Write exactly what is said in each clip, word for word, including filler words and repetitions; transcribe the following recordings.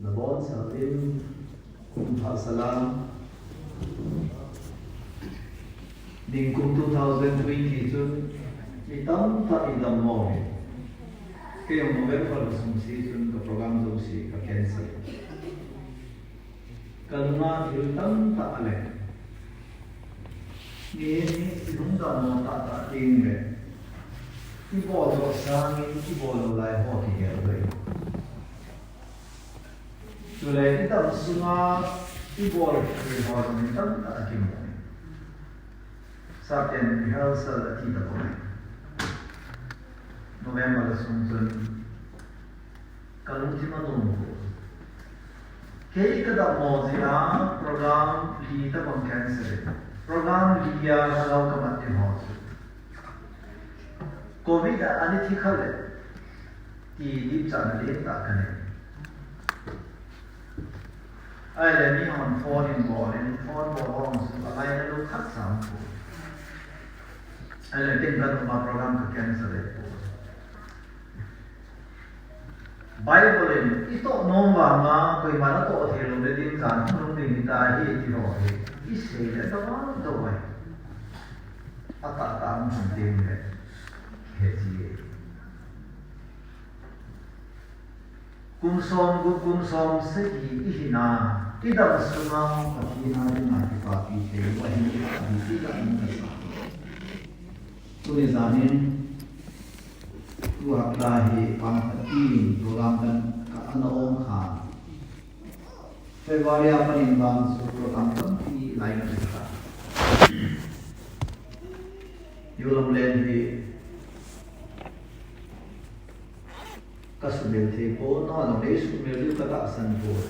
Nabonchauvin kum pha sela. Ningkum two thousand twenty chun mi tamtah in dammo uve. Kei jong November sung si chun ka program jouse ka cancel. Ka lunga thil tamtah ale. Mihem hi ilungdammo tahtah teng le, ibol doh sangin ibol lou lai ho kigel uve. Chule idam sunga ibol thei ho jong tamtah akimu. Satan rehearsal ati tapoi. November sung chun ka lungthim anom poi. Kei ka dammo jeh a program li tabang cancel. Program li a lhagao ka mat ding ho chu Covid a ani thi kha le ti dipchatna lentah ka nei. Ahile mihon phone in bol in, phone bol ho chu alainat lou khat jong um poi. Ahile ken ka nungah program ka cancel ahipoi. Bible in itoh nom vanga koiman atoh thei louna ding jan hung ding hita hi ti ho hi isei le tobang tobang. Atahtah um ding le he ji e. Kum somgup, kum somsagi ihina, idam sunga Pathen a dinga kipapi thei lou ahi, ati ti ka um kasa. Tuni janin, tu hapta hi pang khat in program kan ka ana ong kha. February a panin vang chu program tampi lai na ka. Yolam len hi ka sumil thei pon, nang jong nei sumil diu ka tahsan pon.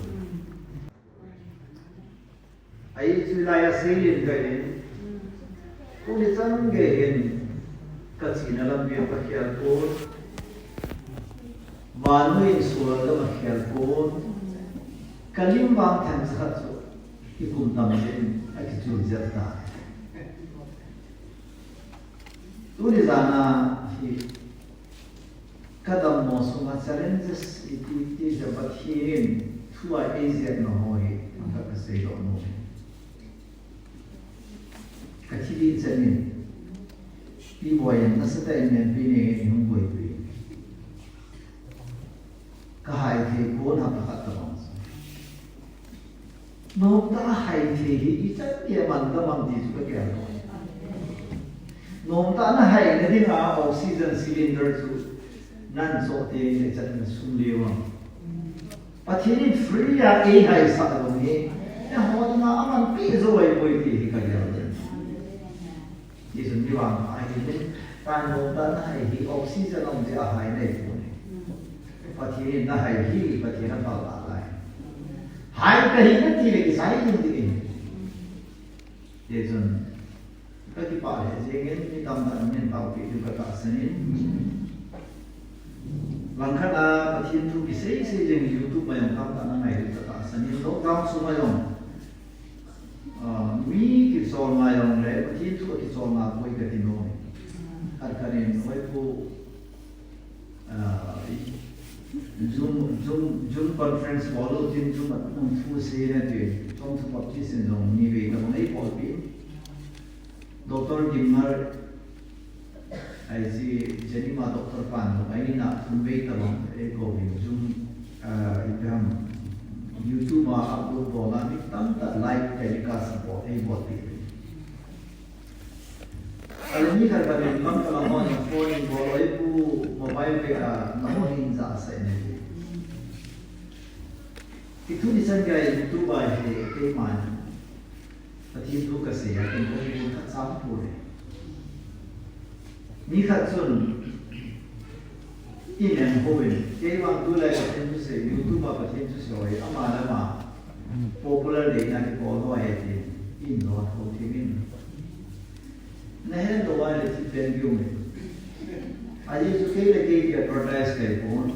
Ahi chu lai a sei len ka in, tuni chan gei hin ka chena lampi a ka khel pon, vannoi in sulgam a khel pon, ka lim vang themcha khat chu i kum tam jeh in akichul jep tai. Tuni jan a hi ka dammo sunga challenges iti ti jeh a Pathen in thu a eijepna ho hi ka, ka seidoh nom e. Ka thi ding chan in, Pi Boi in nasatah in Pi Neng in hung boipi. Ka hai thei pon, hapta khat tabang. Nomtah a hai thei hi ichan gei a man tam am ti chu ka gel lou. Nomtah a na haina dinga oxygen cylinder chu nan choh teng le chan na sum leu am. Pathen in free a eihaisah lou hi, eiho dinga amanpi jou ahipoi ti hi ka gel lou. Hichun mi vangpha hile, ta nomtah a na hai hi oxygen um jeh a hai nahi pon. Pathen in na hai hi, Pathen aphal lai. Hai kahi nati le kisai jing ding ahi. Hichun ka kipah lheh jeng in, mi tamtah in min taopi diu ka tahsan in. Langkhat a Pathen thu kisei sei jeng YouTube a jong tamtah na ngai diu ka tahsan in. Lockdown sunga jong Ah, mi kicholna jong le, Pathen thu a kicholna poi kati nom e. Khat khat in, oi pu, ah, Zoom, Zoom, Zoom conference bol u tin Zoom a hung thu sei na ti, Chongthu Baptist in jong nivei tabang eibolpi. Doctor Gimar, Ahi chu Jenny ma doctor pan jong, ahi na thum vei tabang, eikou vin Zoom, ah, ipi ham, YouTube a upload bol a mi tamtah live telecast a bol, eibolpi. Ahile mi khat khat in lam kalam hon phone in bol, oi pu mobile vei a, namo hin ja sa in. Ti thu ni chan gei YouTube a hi keiman Pathen thu kasei a, ken kong bol khat sam pon e. Mi khat chun, in en hou in, kei vang tulai Pathen thusei, YouTube a Pathen thusei ho hi, ama le ama popular deina kibol ho ahi tin, in lou thou thim in. Na het lou ahile thi pen ding um e. Ajeh chu kei le kei ki advertise kai pon.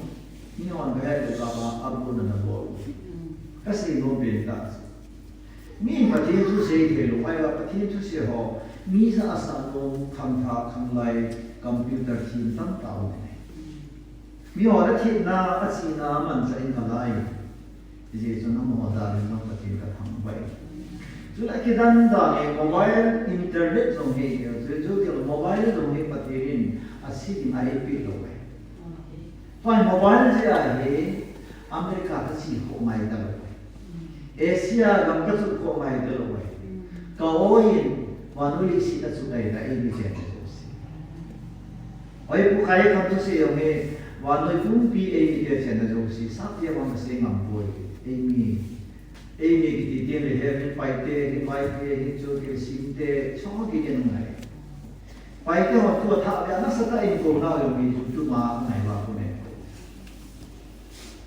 Mi hon ka het lou kah a, upload na na bol. Ka sei nom pen tah chu. Mi Pathen thusei thei lou, ahivang Pathen thusei ho, mi ja a sah nom, khangthah, khanglai, computer thim tamtah um e. Mi ho le thina, achena, amanchah in alai. Hijeh chun amaho jal in jong Pathen ka thangvah e. Chule kidan dan e, mobile, internet jong hi, chu, chu ti mobile jong hi Pathen in asei ding a eipeh lou e. Tua mobile jeh a hi America ka che kho ngai talou e. Asia gam ka che kho ngai talou e. Ka o in vannoi leiset a che ngai ta eimi chen jouse. Oi pu khai kham thusei jong hi, vannoi pumpi eimite chen jouse, sap tia vang ka sei ngam poi, eimi, eimi kiti teng le hi, Paite, hi Paite, hi chu, hi Singte, chong kiti ngai. Paite ho tua thah bia nasatah in kou nau jong hi, chu tuma ngai va kou ne.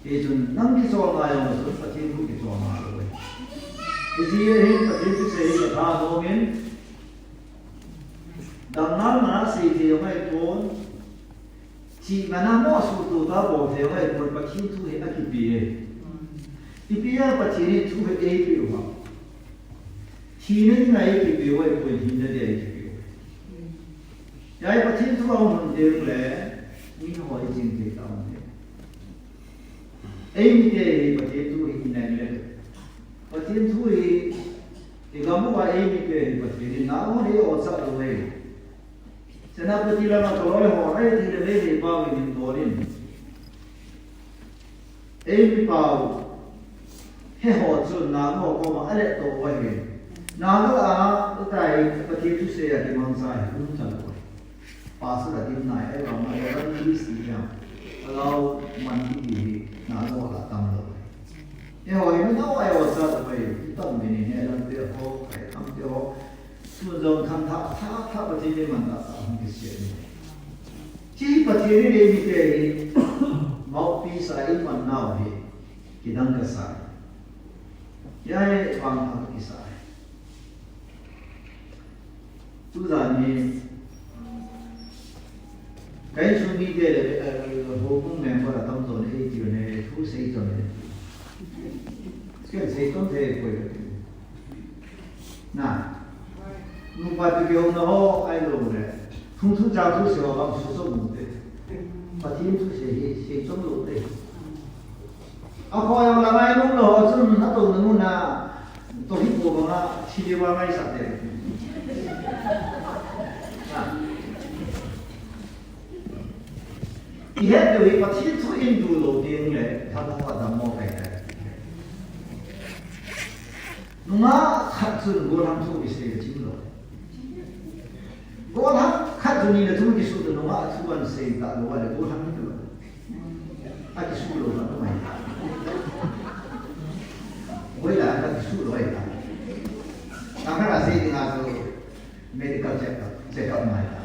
Hichun nang kichol ngai jong chun, Pathen thu kichol ngai lou. Hijeh hin Pathen thusei hi ka tha nom in, Dang nal mana sei thei ngai pon, chih mana mo su tu ta bol thei ngai pon, Pathen thu hi akipe e. Ipi a Pathen hi thu hi eipeh uva. Thina dinga eipeh uva, eipoi hinna dinga eipeh uva. Hiche Pathen thu a hung ding le, miho hi jing thei ta um e. Eimite hi Pathen thu hi inang le. Pathen thu hi, i gam uva eimite hi Pathen in nahon eiosah lou e. Senapati lama kaloi ho, ahi ti le vei vei pao in hin bol in. Eimi pao, he ho chun nahon koma ale to uva hi. Nahon a, utai Pathen thusei a kimangcha hi, um chan uva. Pastor a dim nai, ahivang a evangelist ti jam. Alou man ti hi, nahon a tam lou. Eiho hi, mi nahon a eiosah lou e, tam mi ni ne lam te ho, kai tam te ho. Tun jong khang tha, tha, tha Pathen in man ta, ta hung kisei ni. Chi Pathen in eimite hi, mouthpiece a eiman nau hi, kidang kasa. Hiche vang pha kisa. Tujan hi, ka insung mite le, eh, houbung member atamjo in eiti uve, thu seichom e. Ken seichom thei poi. Na. Nupa ti kihou na ho, ahilou le. Thung thu chang thu sei ho bang suso mu te. Pathen thusei hi, seichom lou te. Akhoh jong lang ai lum lou ho chun natouna mun a, toh hi po banga, thil le va ngaisah te. Ha. I het diu hi Pathen thu in du lou ding le, thang ho a dammo kai kai. Nungah khat chun gollhang thu kisei chim lou. Gollhang khat chun ni le thu kisu tu nungah thu an sei ta lou le gollhang ni tu. A kisu lou ta mai. Hoila a kisu lou ai ta. Tang khat a sei ding a chu medical check up, check up mai ta.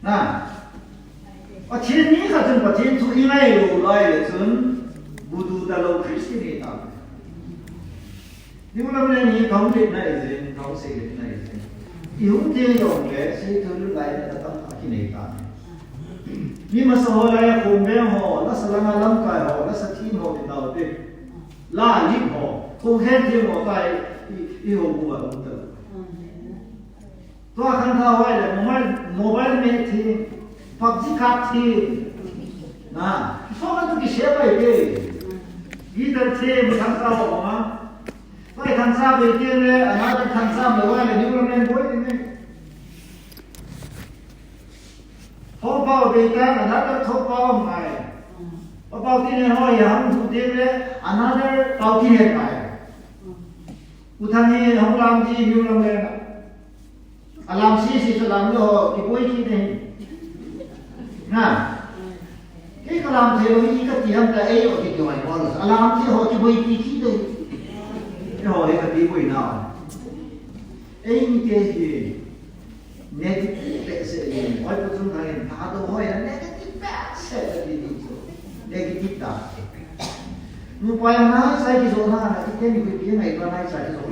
Na. Pathen mi khat chun Pathen thu i ngai lou lai le chun, bu du talou Christian hi ta. New Lamlen hi kahung let na ahi jin, kahung seilet na ahi jin. I hung teng jong le, seithei lut lai na tam a kinei ta. Mi masa ho lai a khom veng ho, lasa langa lamkai ho, lasa thim ho, ti tau te. La lim ho, khom hen thim ho tai, i, i houbung a um ta. Tua khangthah ho le mobile, mobile me thim, PUBG kap thim. Na, so ka tu kisei pai te. Guitar thim, khangthah ho ma. Pai khangthah be te le, another khangthah me wa le, New Lamlen boi te ne. Thopao be ta, another Thopao mai. Thopao ti ne ho ya hung tu te le, another Pao ti ne mai. U Thang hi hung lam ji, New Lamlen a. Alam sese chu alam lou ho, kiboi kit ding. Na. Kei kalam thei lou hi kati ham ta ei o kiti mai ho. Alam thei ho kiboi kit ding. Eiho hi kati boi na. Eimite hi negative behseh in. Oi pu chung thang in tha to hoi negative behseh kati ding chu. Negative ta. Nupa jong nai chai kijo na, na kiten ni kui pi ngai pa nai chai kijo.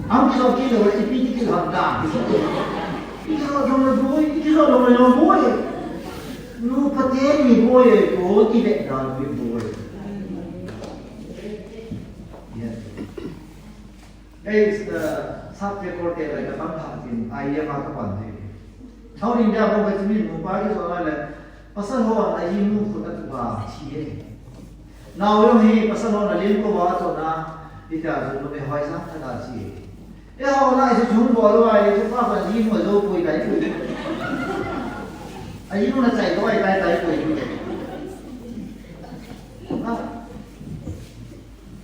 Am kijo kit lou, ipi ti kit ham ta, kijo. Kijo jong le boi, kijo jong le jong boi. Nupa te ni boi, ko ti le da ni boi. Yes. Ei, eh, sap te kor te lai ka tam tha tin, ai ya ma ka pan te. Thau ring dia ko ka chimi nupa kijo na le, pasal ho an ai nu khu ta tu ba, chi ye. Nao jong hi pasal hon alin ko va chona, hitia chu numei hoi sang tha da chi. Eiho na isu chung bol uva, isu pa pa ji mo jo pui tai pui. Aji mo na chai ko ai tai tai pui pui. Ah.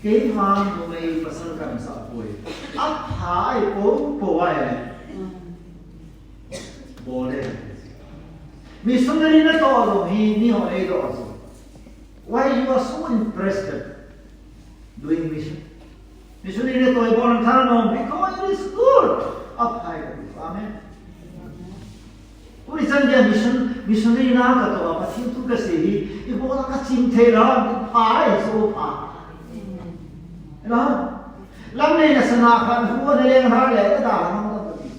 Keima numei pasal kan sa pui. Apha ai po po ai. Bol le. Missionary natoh lou hi mi ho eidoh chu. Why you are so interested doing mission? Missionary natoh ibol nang thanom, because it is good. Aphai ka tu. Amen. Tuni chan dia mission, missionary na katoh a Pathen thu kasei hi, ibol a kachim thei lou, phai so pha. Ela? Lam nei na sana khan hu na leng ha le, ka da ha na ka ti.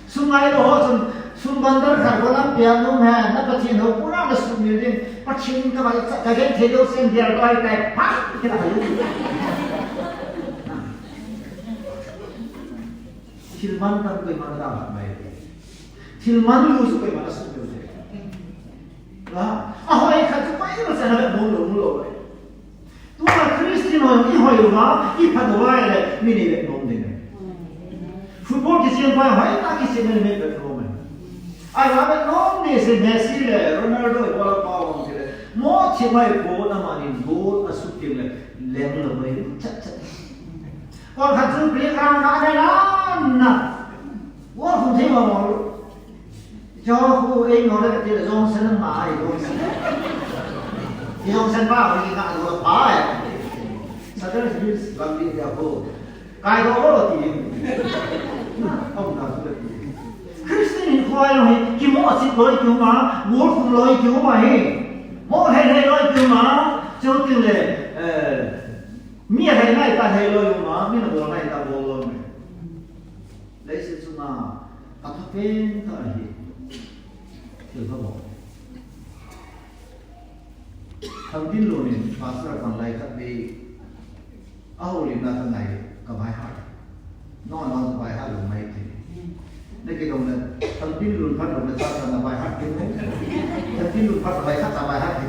Sum ngai lou ho chun, sum bandar khat ko lam pia nom hen, na Pathen ho pura na sumil ding, Pathen in ka vai cha, ka gen thei lou sen dia ko ai tai, pa, kila ha lu. Thil man tam koima na da mai. Thil man lou chu koima na sumil ding. Ha? Ahoi khat chu koima cha na vet nom lou, nom lou. Tua Christian ho, ihoi uva, iphat uva le, mi ni vet nom ding. Football kicheng pa, hoi ta kicheng le mi vet nom e. Ai, va vet nom ni se Messi le, Ronaldo, bola pa ong ti le. Mo chi mai po na ma ni goal a sut ti le, leng lo mai, chat chat. Kon khat chu playground na ne na na. Wo khum thei ma mo. Cho khu ei ngol le ka ti le Johnson ma ai Johnson. Johnson pa ho ki ka lo pa ai. Southern Hills lampi dia khu. Kai do lo ti. Ong na su le ti. Christian in khoi lo hi ki mo sit loi ki ma, mo khum loi ki ma hi. Mo hei hei loi ki ma. Cho ti le, eh, mi hei nai ta hei loi ma, mi na bol nai ta bol loi. Leiset chunga apha pen tah ahi. Thil pha bol. Thangtinlun in pastor a pang lai khat vei a houlimna ka ngai, ka by heart. No, no, by heart lou mai ti. Na kidong na, Thangtinlun phat lou na cha cha na by heart ti mo. Thangtinlun phat by heart cha by heart ti.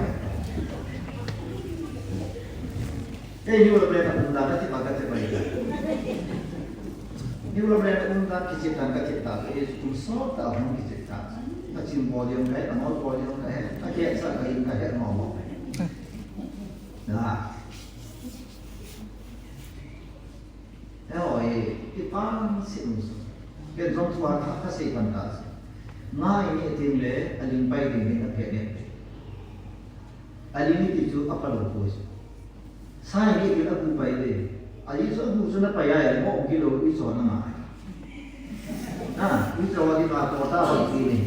Ei, New Lomleng a um dan, ka ti ba, ka ti ba. New Lomleng a um dan, kichep dan, ka chep dan, ei, kum sot tah a hung kichep dan. Ka chim bol jong ka he, ka ngol bol jong ka he, ka kehsa ka in ka he ngol bol. Na. Eiho, ei, ipan se um so. Ken jong thu a ka, ka sei pan ta. Ngai ni ting le, a ling pai ding ni ka phe ni. A ling ni ti chu a pa lou ko chu. Sai ni ti a gu pai le. A li chu a gu chu na pai ai, mo ki lou i cho na ngai. Na, i cho di ma ko ta ho ti ni.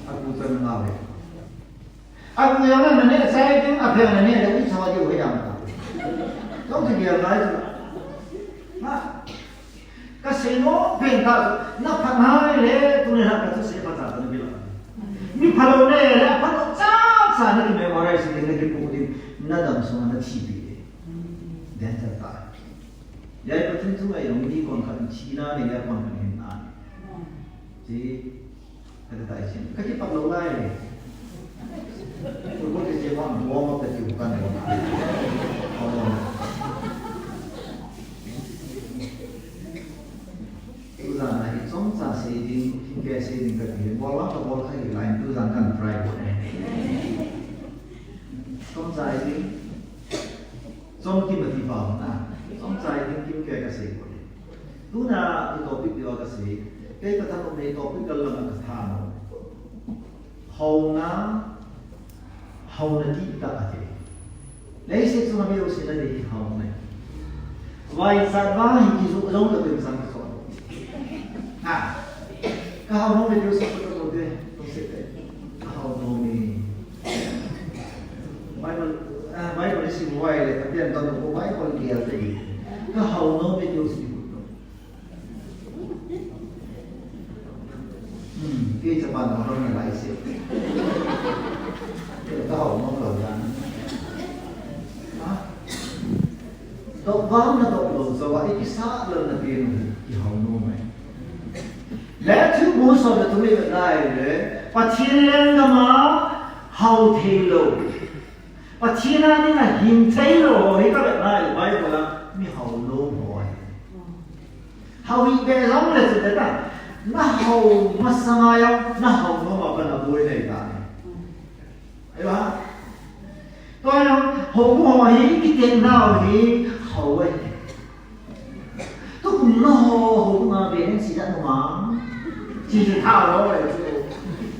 A gu chu na ngai. A gu yang na ne sai ding a phe na ne le i cho di ho yang ta. Jong ti dia lai chu. Na. Ka sei nom pen tah chu, na phat nai le, tuni na ka thusei phat tah chu na kila. Mi phalou na le, phalou cha cha na ki memorize ding, na kipu ding, na dam sunga na thi pi ding. Danger tah. Jai Pathen thu ngai jong ni kon khat thina nei le kon khat hinna nei. Ti. Ka ti tai chin. Ka kipat lou lai. Football kichep vang warm up ka ti u kan warm up. Tujan a hi chomcha sei ding, thingkeh sei ding ka ti. Bol vang ka bol kha hi lai, tujan kan try bol e. Chomcha sei ding. Chomkim ati pau na. Chomcha sei ding, thingkeh ka sei bol e. Tuna i topic diu a ka sei. Kei ka thanom nei topic gal lang a ka thanom. Houna, houna ti ta ati. Leiset chunga mi jousen a dei hi houna. Vaichat va hi kijoh jong ka pen sang ka so. Ha. Ka hao nom e diu sa ka to de. To se te. Ka hao nom e. Bible, ah, Bible sim vai le, ka pian to ko Bible gel te. Ka hao nom e diu si ko. Hmm, kei chapa na hao na lai se. Kei ka hao nom lou dan. Ha? Doh vang na doh lou, so va i kisa lou na pi nu, i hao nom e. Matthew bu som le thum i vet lai le, Pathen lenggam a hao thei lou. Pathen a dinga hing thei lou ho hi ka vet na le Bible a mi hao lou ho ahi. Hao hih be jong le chu le ta. Na hao masanga jong, na hao nom a pat na boi nei ta. Ahi ha. Tua jong, hao mu ho hi, kiten nau hi, hao ahi. Tukum na ho, ho nga be nen si da no ma. Si si tha lo le chu.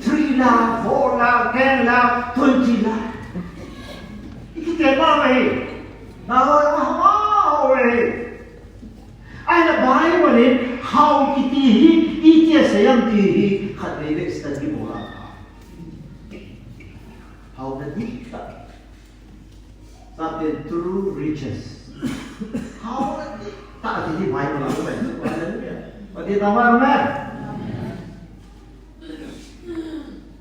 Three lakh, four lakh, ten lakh, twenty lakh. Iki te ma me. Na ho ma ma ho e. Ai na bai ma ne, hao kiti hi, iti a se yam ti hi, khat ve ve study mo la. Hao na di ta. That is true riches. Hao na di ta ti hi Bible a ko bai. Hallelujah. Pati ta ma amen.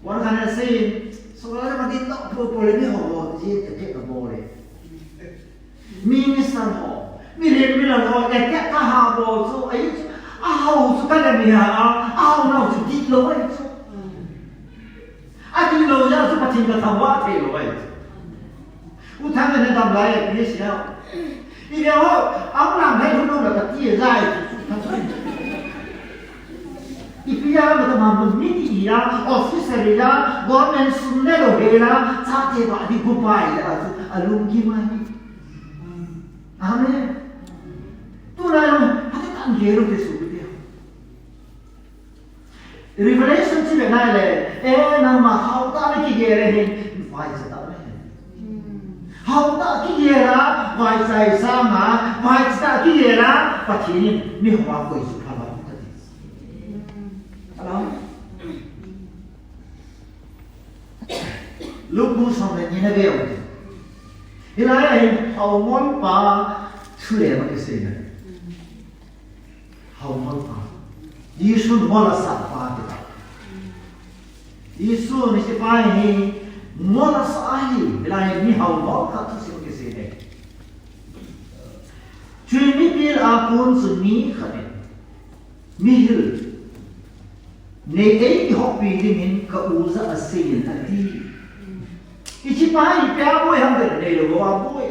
One hundred say, so la ma di ta po po le ni ho, di e ke ka bo le. Minister ho, mi lien mi lal ho, e ke ka ha bo chu, ai chu, a hao chu ka le mi ha, a hao na chu di lo ai chu. A ti lo ja chu Pathen ka thangvah thei lo ai. U Thang ne dam lai a pi sia. I le ho, a u lang hai hu lo la ka ti ja ai chu. I pi ya ma ta ma mi ti ya, officer ya, government sum ne lo he la, cha te ba di gu pai la chu, a lung ki mai. Amen. Tu lai lo, ha te tan ge lo te su te. Revelation chi ve nai le, e, nangma hao ta le kigel le hin, vaicha ta le hin. Hao ta kigel a, vaichai sanga, vaicha ta kigel a, Pathen in mi hao a koi su pha ba ta ti. Hello? Luke bung som le ni na ve u. Hilai a hin hao ngol pa thu le ma kisei na. Hao ngol pa. Jesu ngol a sa pa ti ta. Jesu ni si pa hi ngol a sa hi, hilai mi hao ngol khat thu sim kisei ne. Chui mipil a kon chu mi khat in, mihil, nei ei kihoupi dingin ka u jah a seiyin ati. Hiche pa hi ipi a boi ham tile neilou a boi.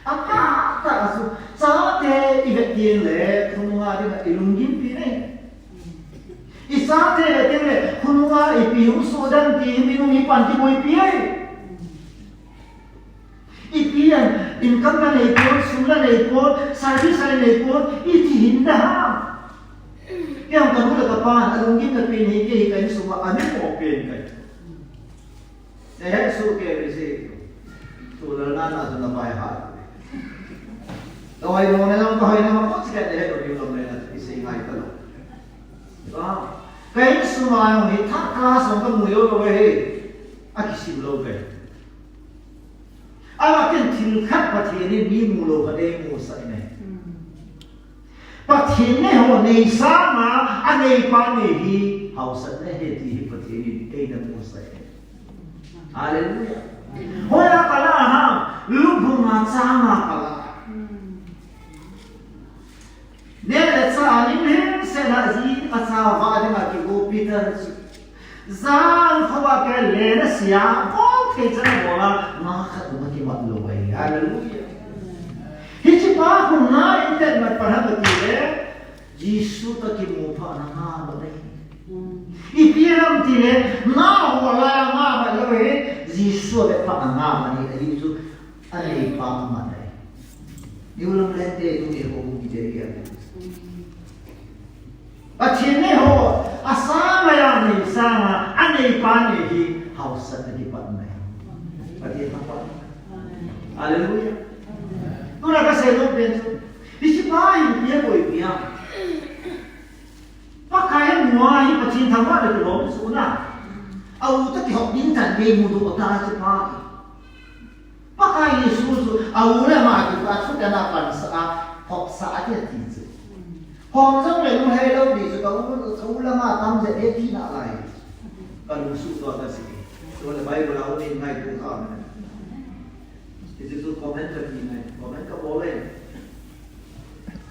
Atah tah a chu, chate i vet teng le, khonunga dinga i lunggimpi nei. I chate vet teng le, khonunga ipi hung soh dem ti hi minung hi pan kiboipi ahi. Ipi a, income la nei pon, sum la nei pon, service la nei pon, iti hin da ham. Kei jong ka nu le ka pa, alunggimna pen hi kei hi ka insung a, ami po pen ka hi. Nahet soh kei ve se. Tulal na na chu na pai ha. Ka hoi mo na jong, ka hoi na ma po chi ka nahet o diu lom le na chu kisei ngai ta lou. Ka insung a jong hi third class jong ka mu jou lou ve hi. A kisim lou ve. Ama ken thil khat Pathen in mi mu lou khat eimusah in ahi. Pathen nei ho nei sanga, aneipa nei hi haosatna ahi ti hi Pathen in eina musah in ahi. Hallelujah. Hoiya kala ham, Luke bung nga chang a kala. Neh le chah a ning lhingset a ji a chah vah dinga kigo Peter chu. Jan khovah kei le na sia, bol thei chan a bol a, nga khat um a kimat lou ahi. Hallelujah. Hiche pa khu nga in tet mat pan ham ti le, Jesu toh kimu phat na nga mat ahi. Ipi ham ti le, nga ho la nga mat lou ahi, Jesu a vet phat na nga mat ahi, ahi chu. Aneipa amat ahi. New London te tu e ho mu ki te ya. Pathen nei ho, asang a nei sanga, aneipa nei hi, haosatna kipat ahi. Pathen thangvah. Hallelujah. Tuna kasei nom pen chu. Hiche pa hi ipi a boi ipi a. Pakai a mu a hi Pathen thangvah le kilom chu na. A u toh kihop ding chan gei mudoh ta hiche pa hi. Pakai Jesu chu, a u le ama kipah thu kana pansah a, hopsah a ti, ati chu. Hom jong le lunghei lou ti chu, ka u, ka u le ama tam jeh e tina lai. Ka lungsuh tua ka sei. Tua le Bible a u nei ngaito kha me. Hiche chu comment ka ti ngai, comment ka bol e.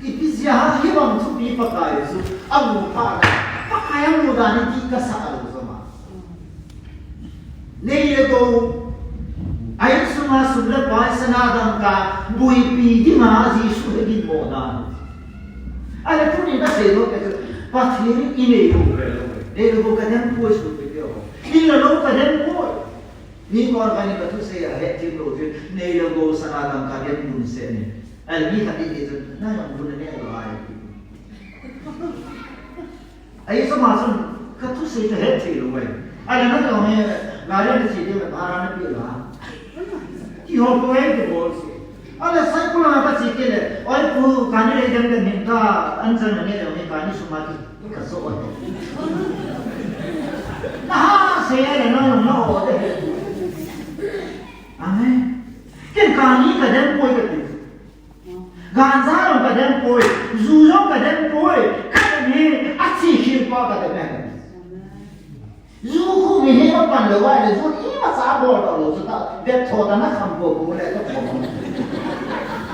Ipi jeh a hibang thupi Pakai chu amu phat a, Pakai amu dan hi ti kasah lou jong a. Nei le gou, le pai sana dangka boipi dinga Jesu he ginmo dan. Ahile tuni kasei lou kei chu, Pathen in inei lou ve lou. Nei lou kadem poi sopite ho. Nei lou kadem poi. Nikho kani kathusei a hethem lou chu, nei lou sana dangka dem dun se ni. Ahile mi khat in ti chu, na jong dun ne lou ai. Ahi, soma chun kathusei chu hethem lou vai. Ahile nang jong hi, gari nache ding le bhara napeh la. Ti ho ko e ti bol se. Ahile cycle a kache kit le, oi pu, kani lei dem dem hin ta, anchang nane jong hi kani sum a ki, kaso. Nahasei le nang jong na o de. Amen. Ken kani kadem poi kati. Ganja jong kadem poi, ju jong kadem poi, kadem hi, achi khel pa kadem e. Ju khu mihem apan lou vai le, ju imacha abol lou chu ta, bep tho ta nakham po po le ta po.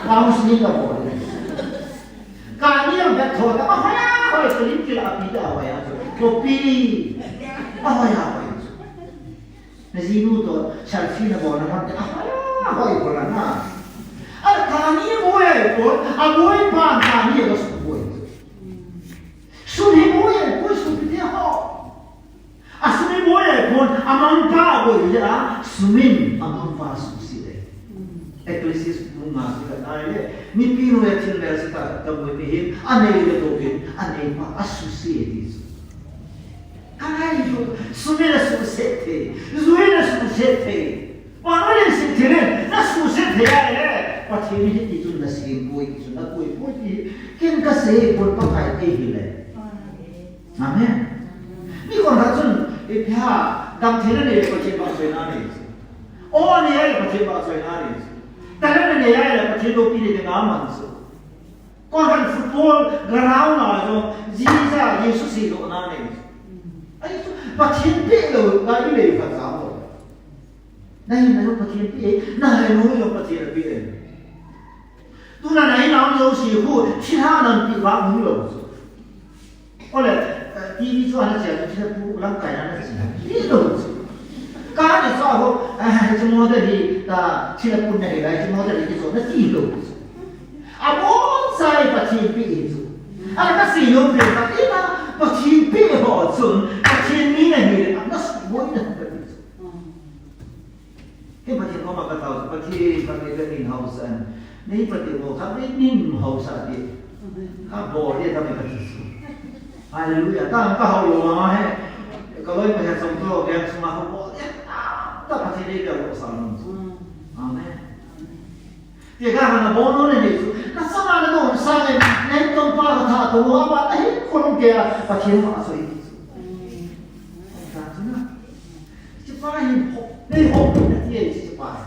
Counseling kabol le. Kani jong bep tho ta, ahoi ahoi, slim kila api ta ahoi a chu. Kopi. Ahoi ahoi chu. Najinu toh selfie nabol na man te, ahoi, ahoi bol na. Ahile kani aboi ahipon, aboi pan kani aga suboi. Sum hi boi ahipoi, sopite ho. Asum hi boi ahipon, amangpa aboi le a, sum in amangpa suse le. Ecclesiastes bung nga sung khat na le, mipi nu le thil mel se ta, ta boipi hin, anei le toh hin, aneipa asuse ti chu. Kangai chu, sum in asuse thei, ju in asuse thei. Vannoi leiset thil in nasuhset thei ahile, Pathen in hiti chun nasem poi, hiti chun nakoi poi ti, ken kasei pon Pakai te hile. Amen. Mi kon khat chun, ipi ham, damtheina nei le Pathen vahchoina nei. O nei le Pathen vahchoina nei. Talent nei le Pathen loupina nei dinga aman chu. Kon khat football ground a jong, Jesus, Jesus seidohna nei. Ahi chu, Pathen peh lou, ngai lei khat jam lou. Nahin nau Pathen peh e, nahin nau jong Pathen apeh e. Tuna nahin nau jouse khu, thilha nahin peh vang hung lou chu. Ole, eh, T V chu ana che chu, thilha pu lamkai ana che. Hi lou chu. Ka ni chu ho, eh, chu model hi, ta, thilha pu nahi lai, chu model hi chu, nati lou chu. Abonchai Pathen peh e chu. Ana kasei nom pen khat, ina, Pathen peh ho chun, Pathen mi nahi le, ana suboi na kati chu. Kei Pathen koma katao, Pathen, Pathen, Pathen haosa in. Nei Pathen mo, Pathen haosa ti. Kabol e, Pathen Pathen. Hallelujah. Ta kahao lou ma he. Kaloi Pathen som to, veng suma kabol e. Ta Pathen nei kabol sa lou. Amen. Ti ka hana bol nom le nei chu. Nachanga nadon sa le, nei tong pa katha to, aba ta hi kon ke a, Pathen ma soi. Ka chu na. Hichepa hi hop, nei hop na ti e hichepa hi.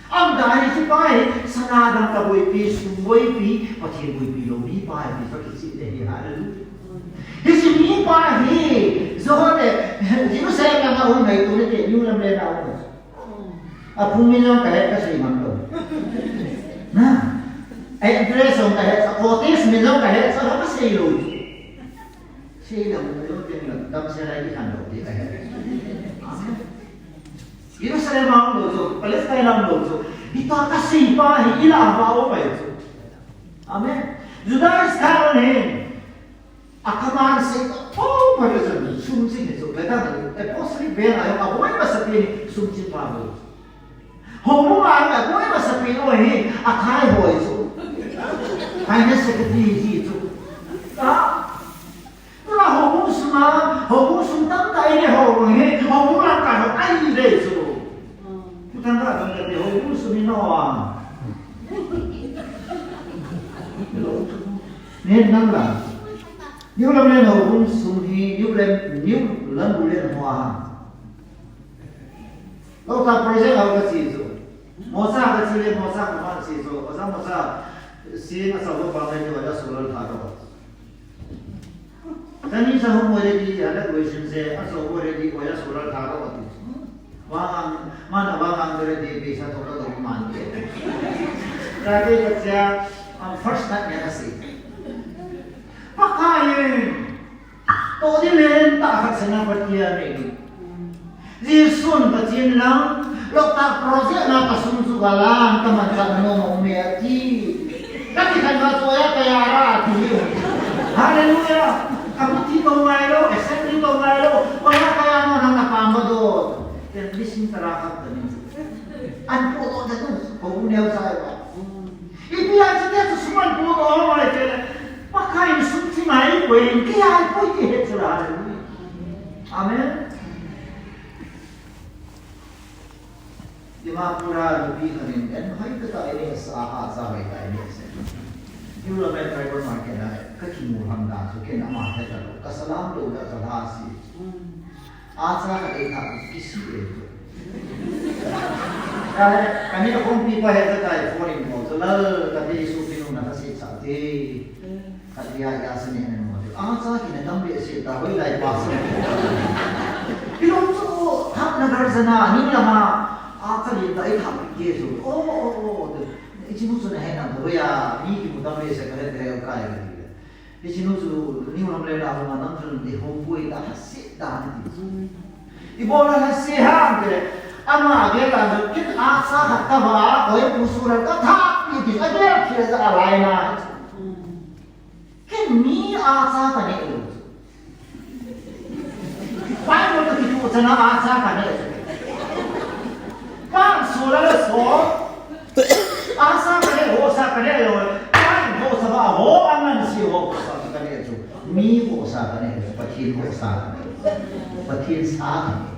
Aumda hi hichepa hi, sana dangka boipi, sum boipi, Pathen boipi lou mipa hi, ti pa kicheh te hi, hallelujah. Hiche mipa hi, Johor le, Jerusalem langa um ngai tu le te, New Lamlen a um. Aphung min jong kahe, kasei ngam lou. Na, address jong kahe, a cottage min jong kahe, sa kasei lou. Sei le mu lou teng le, damsel a ikhan lou ti kahe. Amen. Jerusalem a um lou chu, Palestine a um lou chu, hitia kasei pa hi ilah uva um ahi chu. Amen. Judas Iscariot hin, a command sei, oh, pa le chu, sum ching hi chu, le dang, apostle bel a jong, aboi masapen hi, sum ching pa bou. Houbung a aboi masapen u hi, athai hoi chu. Finance secretary hi chu. A, tua houbung sunga, houbung sung tamtah inei ho hi, houbung lamkai ho ahi ve chu. Tutan ka dong kati, houbung sung hi no a. Nen nang la. New Lamlen houbung sung hi, New Lam, New Lamlen ho a. Lou ta project ho kache chu. Mocha kache le, mocha kaman che chu. Oja mocha, sing achou pa ngai chu, oja solar tha ko. Tani sa home already, ada question se, achou already, oja solar tha ko ti. Vang ang, man vang ang already, paisa thot lou man ke. Ka ke kache, am first night ne kasi. Pakai. Toh ding lentah khat sena Pathen nei. Jesun Pathen lang, Doctor project na kasum chu galang kaman ka no mo me ati. Kati khan ba chu ya kaya ra ati. Hallelujah. Abu thi to ngai lo, assembly to ngai lo. Oya kaya no na na pa mo do. Then listen tara khat ni. An po do da tu ko u neo sai ba. Ipi a chi te chu suman po do ho mai te. Pakai sum chi mai ko in ki ai ko ki he chu la. Hallelujah. Amen. Dimapur a nupi khat in, en hoi ka ta ini sa ha sa hoi ta ini sa. Hiu la mai driver market na, ka kimu ham da, so ken ama he ta lo, ka salam lo da sa ha si. A sa ka e ta ki si e. Ka, ka ni ka kong pi pa he ta ta phone in ko, so la ka te su pi nu na ta si sa te. Khat dia ya sa ne na mo. A sa ki na tam be si ta hoi lai pa sa. Pi lo chu ha na gar sa na, ni la ma. A sa li ta i tha pi ke su. O, o, o, o. I chi nu su na he na to ya, ni ki mu tam be se ka le te ka ya ka ni. I chi nu su ni lam le na ho ma nam su ni ho pui ta ha si ta ni. I bo la ha si ha ke. Ama ge la ki a sa ha ta ba, o e pu su la ka tha pi ki a ge ki sa a lai na. Ken mi a sa ka ne lo. Bible to kitu chana a sa ka ne lo. Kan so la so. A sa ka ne ho sa ka ne lo. Kan ho sa ba ho an nan si ho sa ka ne lo. Mi ho sa ka ne lo. Pathen ho sa ka ne lo. Pathen sa ka ne lo.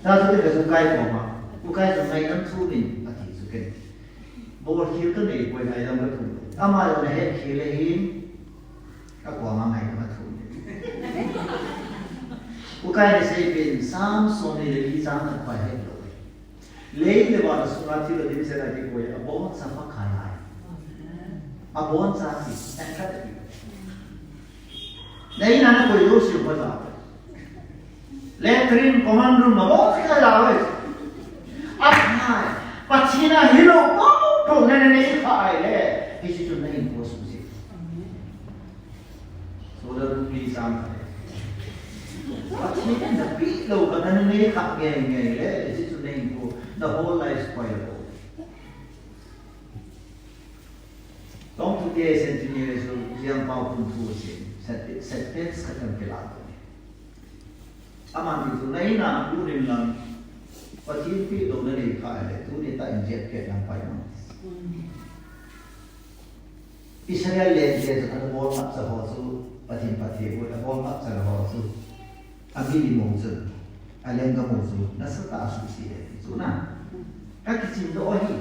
Ta su te ka su kai ko ma. Ku kai su mai nam su min ati su ken. Bol khel ka nei poi, ngaidam ka thum. Ama jong ahet khel ahin, a kuama ngaidam a thum. U Kai in asei pen, Psalm som ni le li chang khat pa het lou. Lei le van sunga thil a dimset a kikoi, aboncha Pakai ahi. Aboncha ti, a khat ahi. Lei na na koi lou sim pa ta. Latrine, common room, ma bol kha la ve. Aphai, Pathen a hilou, bol, bol, ne, ne, ne, kha ai le. Hiche chu na in ko su si. So the room is on. Pathen in na pi lou ka na ne kha nge nge le. Hiche chu na in ko. The whole life spoil. Tong tu te centenary chu Liangpao Pun thu sin, set, set pens ka kan kila ko ni. Aman ti chu na ina u nin lang, Pathen pi lou na nei kha le, tuni ta in jet ke lang pai mo. Israel le te chu kan bol ngap cha ho chu, Pathen Pathen bol, bol ngap cha ho chu. Abi di mo chu, a lenggam mo chu, nasatah a suhsi le, ti chu na. Ka kichim doh ahi.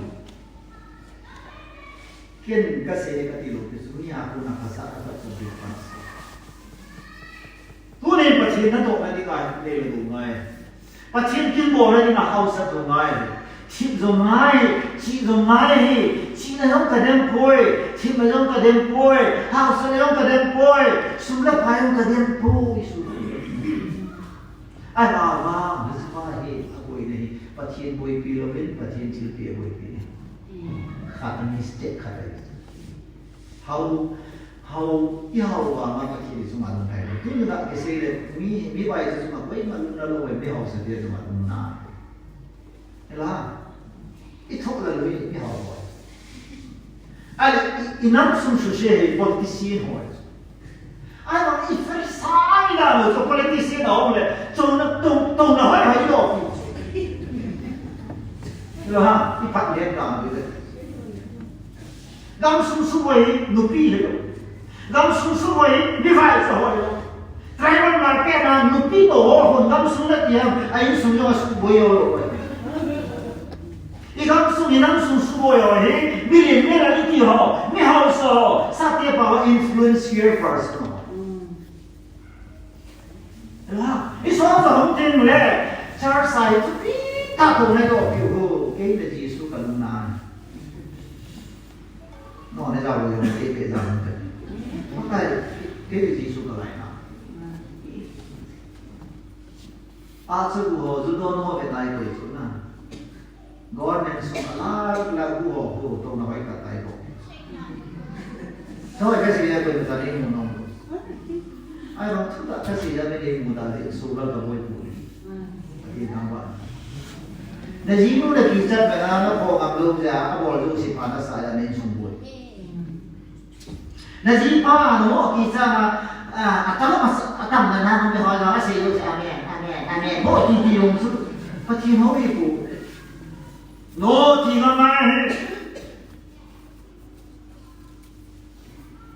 Ken ka sei le ka ti lou, ti chu, mi a kon a phasah a ka chu difference. Tunin Pathen natohna dinga le le lou ngai. Pathen kin bolna dinga hausat lou ngai. Thip jong ngai, chih jong ngai hi, chihna jong kadem poi, thipna jong kadem poi, hausatna jong kadem poi, sum le pai jong kadem poi, Jesu. Ahivang, hiche pa hi, aboina hi, Pathen boipi louvin, Pathen thilpeh aboipi ahi. Khat a mistake khat ahi. Hao, hao, i hao vanga Pathen i chunga lungkham lou. Tuni a kisei le, mi, mi vai chunga koima lungna lou, mi haosate chunga lungna. Ela, i thoh la lou, i hao vai. Ale, i, i nam sung suse hi politician ho. Ai, i Pharisee la lou, so politician ho le, so na tong, tong na hai hai lo. Lo ha, i phat le ta le. Gamsung sung ho hi nupi hilou. Gamsung sung ho hi mivaicha ho hilou. Tribal market a nupi toh ho hon gamsung nati ham, a insung jong a suboi ho lou. I gamsung, i namsung suboi ho hi millionaire nati ho, mi haosa ho, sate pa ho, influential person ho. Ela, i so sa hung tin le, church a hi chu pi ta ko na do pi ho, kei le Jesu ka lungna. No, ne jao lo, kei pe jao lo. Pakai, kei le Jesu ka laina. A chu ho, ju don ho ve tai koi chu na. Government sung a lak lak bu ho bu to na vai ka tai ko. Choi ka si ya ko ta ni mu no. Ai ro thu ta ka si ya me ni mu da de su la ka boi pu. Ati na ba. Na jinu na kichat bena na pho ngam lou jeh a, abol jouse pha nasa a na insung boi. Na jipa nu kichat na, a, atam, atam na na hung ho na asei lou jeh a, amen, amen, amen. Ho ti ti jong chu. Pathen hou hi ko. No ti ngam ahi.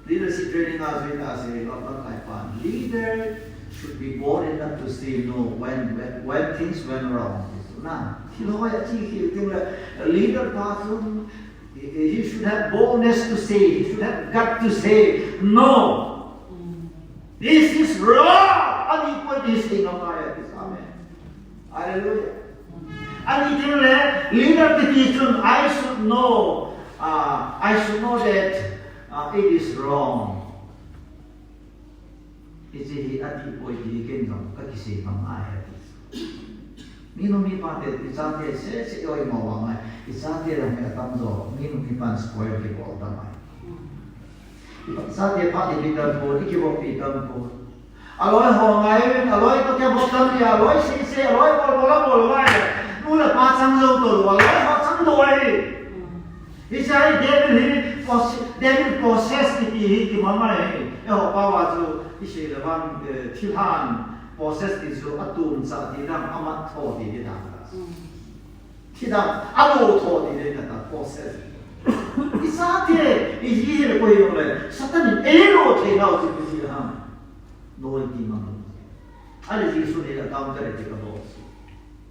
Leadership training a join a sei, Lord Pakai pan. Leader should be bold enough to say no when, when, when things went wrong. Na, thil hoi a chi khi ting le, a leader pa chun, he, he should have boldness to say, he should have gut to say, no. This is wrong. Ani poi ti sei ngam ahi. Amen. Hallelujah. Ani tin le, leader kiti chun, I should know, uh, I should know that, uh, it is wrong. Hiche hi adih poi ti ken jong kakisei bang ahi ati. Minu mipa te, ichate sese oimo vang ahi. Ichate lang hi atamjo, minu mipan spoil kibol tam ahi. Ichate phat ipi tam pon, ikivop pi tam pon. Aloi ho ngai uvin, aloi toh kivop tam dia, aloi sese, aloi bol bol a bol ngai. Nu le pa chang jou toh, aloi ho chang toh ahi. Hiche hi devil hi pos-, devil possess kiti hi kimang ahi. Eiho pao a chu isei le vang, eh, thilhan possess ti chu atumcha ti dang, amat tho ti dang. Thidang, alo tho ti dang ta possess. Ichate, iji le koi jong le, Satan in eilo thei nau chu iji ham. Noi ti mang. Ale Jesu ni la counter ti kabol.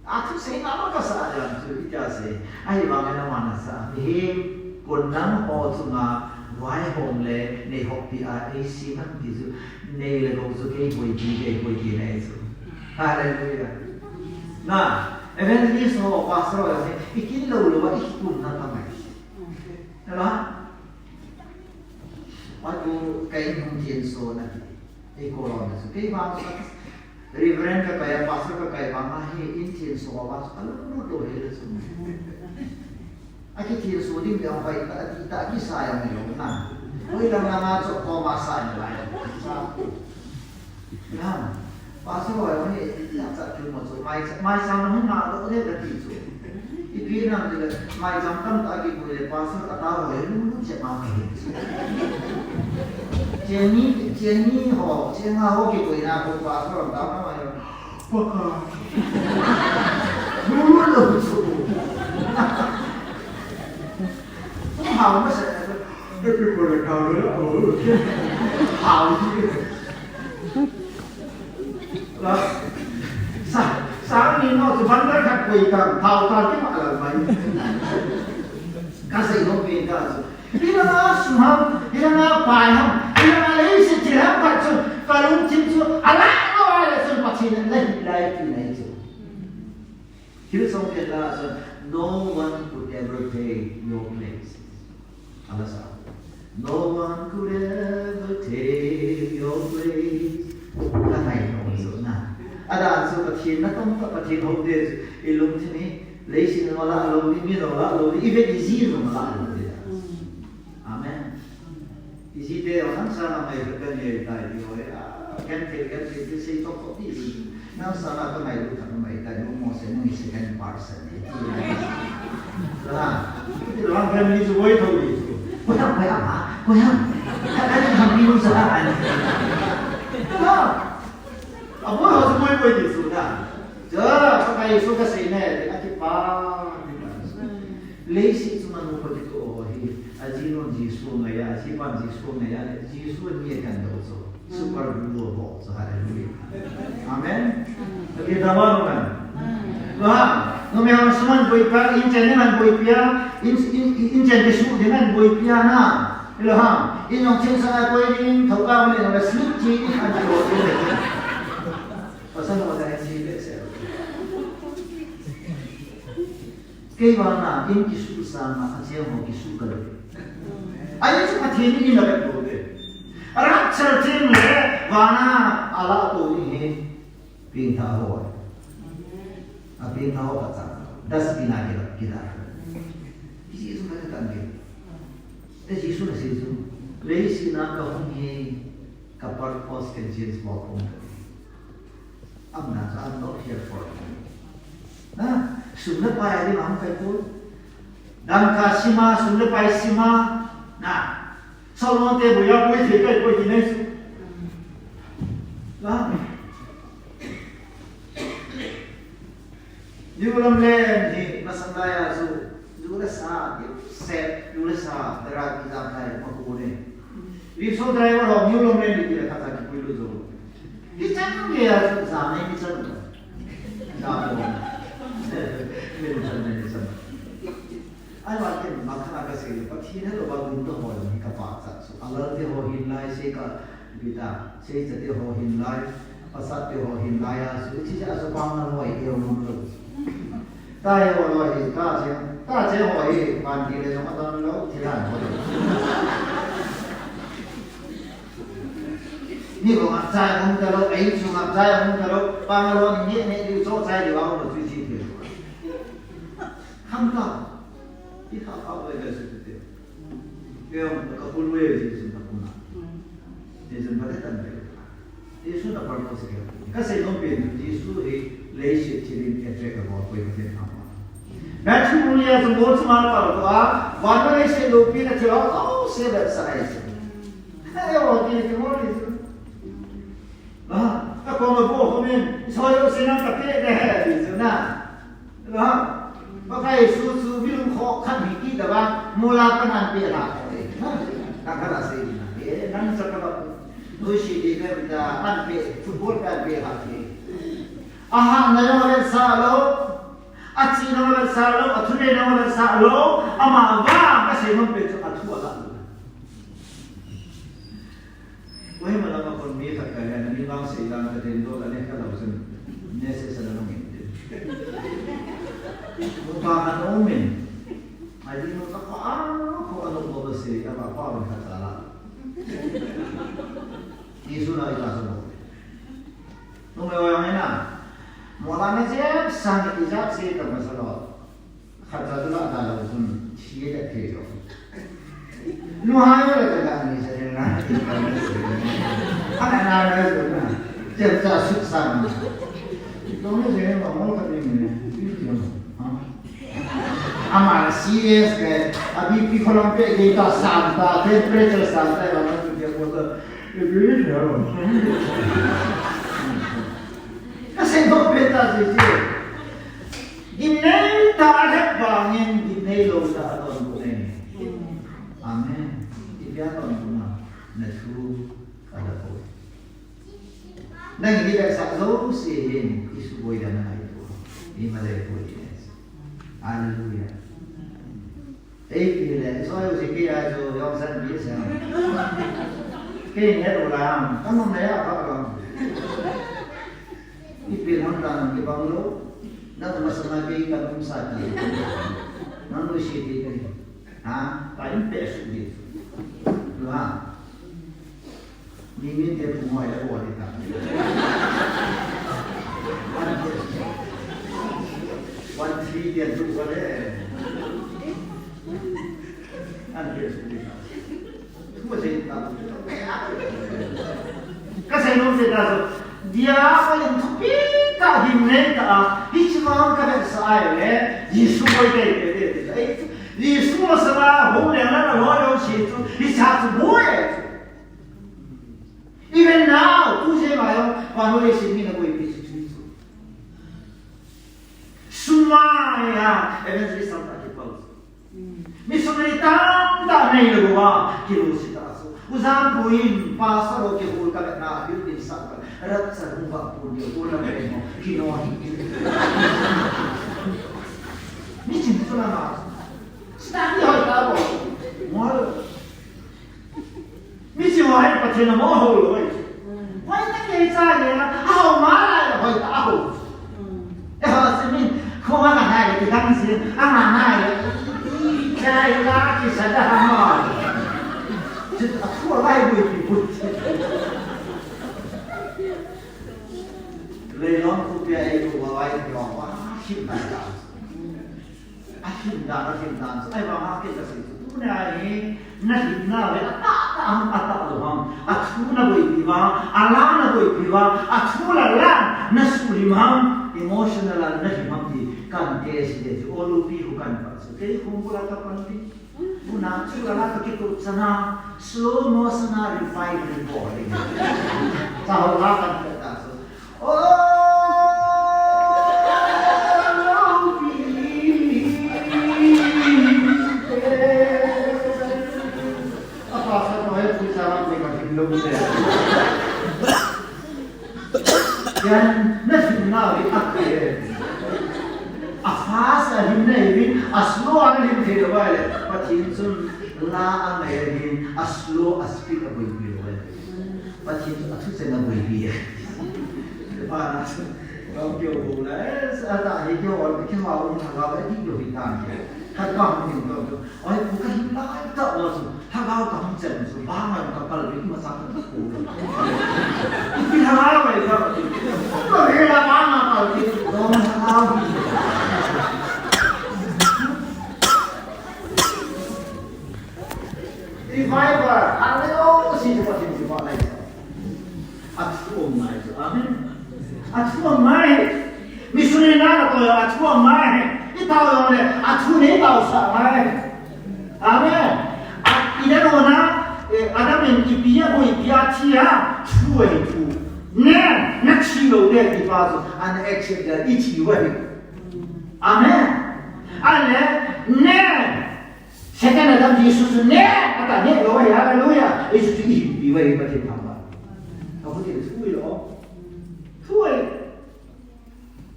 Athuseina ma kasah jeng chu itia sei. Ahivangin aman asah. Mihem, kon nangho chunga vaihom le neihoppi a eisem ham ti chu, nei le gou chu kei boipi, kei boipi nei chu. Hallelujah. Na, evangelist ho, pastor ho, ikin lou lou a, ikikum na tamai. Hello? Atu kei hung thenso na ti. Ei ko lou na chu. Kei vang chu Reverend kakai a, pastor kakai vang a hi in thenso a vang chu alung lut lou hel chu. Akithenso ding le ahoi ta, ati ta, akisa jong lou na. Hoilam langa chu koma sa ni lai. Sa. Lam. Pastor ho, hoi, ya cha tu mo chu, mai cha, mai cha mo na do de ka ti chu. Ipi nam ti le, mai cha tam ta kipui le, pastor ka ta ho, lu lu che ma ka hi. Cheni, cheni ho, chenga ho kipuina ho, pastor ta ma ma yo. Pa ka. Lu lu chu. Hao ma se, e pi ko le ka lo, o. Hao ji. La, sa, sang ni mo chu bundle khat koi tan, thao tan ti ma la mai. Kasei nom pen ta chu. Hilanga sum ham, hilanga pai ham, hilanga leiset thil ham khat chu, kalungthim chu, ala lo ale chu Pathen in la hi lai ti nei chu. Hillsong Pian la sa, no one could ever take your place. Ala sa, no one could ever take your place. Ka ngai no so na. Ada so Pathen na tong ka Pathen ho de, ilungthim hi, leiset na la lo ni, mi na la lo ni, even iji na la lo ni. Amen. Iji te, o, nang sana mai ka kan ye tai ti ho, a, kan te, kan te, te sei tok tok ti. Nang sana ka mai lu ka mai tai, mo mo se, mo se kan par sa ni. Ha. Ti lo ang family chu boi tho ni chu. Ko ya, ko ya ma, ko ya. Ka, ka ni ka mi lu sa an. Ha. A boi ho chu boi boi ni chu na. Ja, sa kai su ka sei ne, a ki pa. Leiset chunga nu pa kitoh ho hi, ajinun Jesu ngaiya, ajipan Jesu ngaiya, Jesu in mi akan doh chu, super glue abol chu, hallelujah. Amen. Ati dama no kan. Wa, numei hon suman boipi a, inchen ding an boipi a, in, in, in, inchen kisuh ding an boipi a na. Ilo ha, in jong cheng sa a koi ding, thokha le jong le slip chi ding an koi ding. Pasal no da si le se. Kei vana, in kisuh sanga, acheng ho kisuh ka le. Ahi chu Pathen in la vet bou ve. Rapture teng le, vana, ala to ni hi, pengthah ho. A pengthah ho khat cha. Dustbin a kila, kila. Jesu ka tan ve. Te Jesu na sei chu. Leiset a ka hung hi, ka purpose ka change bol pon ka. Amna chu, I'm not here for you. Na, Sum le pai a ding a hung kai poi. Dangka sima, sum le pai sima. Na. Solomon te boya poi thei kai poi ti nei su. Na. New Lamlen hi masang lai a chu, ju le sa, se, ju le sa, dara ki jam thai ma ko ne. Rickshaw driver ho New Lamlen ni ti le khat a kipui lut jo. Hichan gei a chu jam nei hichan. Jam lo. Nei hichan, nei hichan. Ahivangin makhana kasei le, Pathen helou a gumna ho hi kapachat chu. Alal te ho hin lai, Seika, ipi ta, Seicha te ho hin lai, Pasat te ho hin lai a chu, hiche a chu pang na loi keu ngam lou. Tahe ho loi hi, tache, tache ho hi, panpi le jong adon lou, thilhan ho lou. Ni ko ngap chai hung ta lou, ei chu ngap chai hung ta lou, pang lou ni ne ne diu cho chai diu a hung lou chu chi thil. Kham ta. Ikha kha oi le su te. Keu ka phun we ji sun ta phun na. Ji sun ba te tan pe. Jesu na purpose ke. Kasei nom pen Jesu hi leiset thilin attack abol koi Pathen ama. Matthew bung li a chu bol chunga kal tou a, van le leiset loupina thil ho jouse vetsah ahi chu. Ka e o ti ti mo ti chu. Ha, ka koma bou khomin, soi jouse nang ka pe de he ti chu na. Ha, Pakai Jesu chu mi lungkhoh khat hi kit a vang, mol a pat an pe lha kha e. Ka kha la sei na. E, nang cha ka ba. Nusi di ka ta an pe, football pe an pe lha e. Aha, na jong vetsah lou. Achi na jong vetsah lou, athunei na jong vetsah lou. Ama vang kasei nom pen chu athu a la lou. Kohima lama kon mi khat ka le, na mi vang sei dan ka den do ka ne ka lau chun, message ana nung in tin. Nupa khat um in, a di nu ka pa a, ko a nu ko ba sei, a ba pa ba khat ta la. Jesu na i ta sa lo. Nu me wa yang na, mo la ne jep sang i jap sei ka ma sa lo. Khat cha chu la ta lou chun, thi le thei lou. Nu hai le ta la ni sa le na. Ana na la chu na. Che cha sut sa na. Dong ni se ma mo khat ni ni. Ha? Ama serious ke. A B P kholang pe ke ta san ta, temperature san ta, la na tu ke ko ta. E bi ni lo. Ka sei nom pen ta si si. Gimnei tah a het vangin, gimnei lou tah a donbut nei. Amen. Ipi a donbut na, na thu a da poi. Nang in i vetsah jouse hin, i suboi dan a ngai poi. I malei poi ne. Hallelujah. Ei, ti le, so yo si kei a chu, yong san bi sa. Kei ne ro la, ka nom le ya ka la. Ipi ham ta nang kibang lou. Nang masanga kei ka nom sa ti. Nang lou si ti kei. Ha, ka in pe su di. Lu ha. Mi min te phung hoi le bol le ta. One three te tu ko le. An te su ni ta. Thu ma sei ta. Ka sei nom sei ta so. Dia ko in thupi ta, gimnei ta. Hichi ma ka vetsah ai le. Jesu koi te te te. Jesu masanga hung leng langa loi lou si chu, hicha chu boi e chu. Even now, tu jeng a jong, vannoi leiset mi na boipi chu chu chu. Sum a ya, evangelist tamtah kipal chu. Missionary tamtah nei lou a, kilungset a chu. U Jampu in, pastor ho kihol ka vet na, building sah ka, rapture hung vah pon ding, hol na vet mo, kino hi. Mi ching chu la ma. Study hoi ta bo. Mo. Mi ching hoi Pathen a mo ho lou. Hoi ta kei cha le na, a ho ma lai la hoi ta a ho. E ho si min, ko ma na nai le ti dang si, a ma nai le. Cha i la ki sa da ha mo. Chu a thu lai bu ti bu. Leilon khu pia ei khu wa wai pia wa, him dan dan. A him dan, a him dan. Ahivang a kei kasei chu. Tuni a hi, na himna le, a tah tah ham, a tah lou ham. A thu na boipi uva, a la na boipi uva, a thu la la, na suhhim ham, emotional a na him ham ti. Kan te si te chu, o lupi khu kan pa chu. Kei khu bula ka pan pi. Buna chu la la ka kitu chana, slow motion a revival bol ding. Cha ho la kan pe ta chu. O lupi. A pastor no he chu cha la pe ka him lo se. Yan, na him nau hi a kai e. A fast a him na him in, a slow a na him thei lou vai le. Pathen chun la a ngai a hin, a slow, a speed a boipi lou vai. Pathen chun a thu chen a boipi e. Pa na chu, kau keu ho la, eh, sa ta hi keu ol, keu ha um na ga, eh, di keu hi ta ni. Khat pa hung ding kau keu. Oi, pu ka him lai ta o chu. Lhagao ka hung chen chu, bang a ka pal pi, ima sa ka pu. Ipi lhagao ka ita ka pi. Ka re la bang a pal pi, dong lhagao. Revival, a re o, si chu Pathen chu pa lai. A thu um ngai chu. Amen. A thu um ngai. Missionary na ka to a thu um ngai. I tao jong le, a thu nei tao sa ngai. Amen. A, i da lo na, eh, Adam in ipi a boipi a thi a, thu a hi thu. Ne, na thi lou le ti pa chu, an accept le i thi u ahi. Amen. A le, ne, Second Adam Jesu chu ne, a ta ne lou ahi, hallelujah. Jesu chu i hinpi u ahi, Pathen thangvah. A bu ti thu i lo. Thu ahi.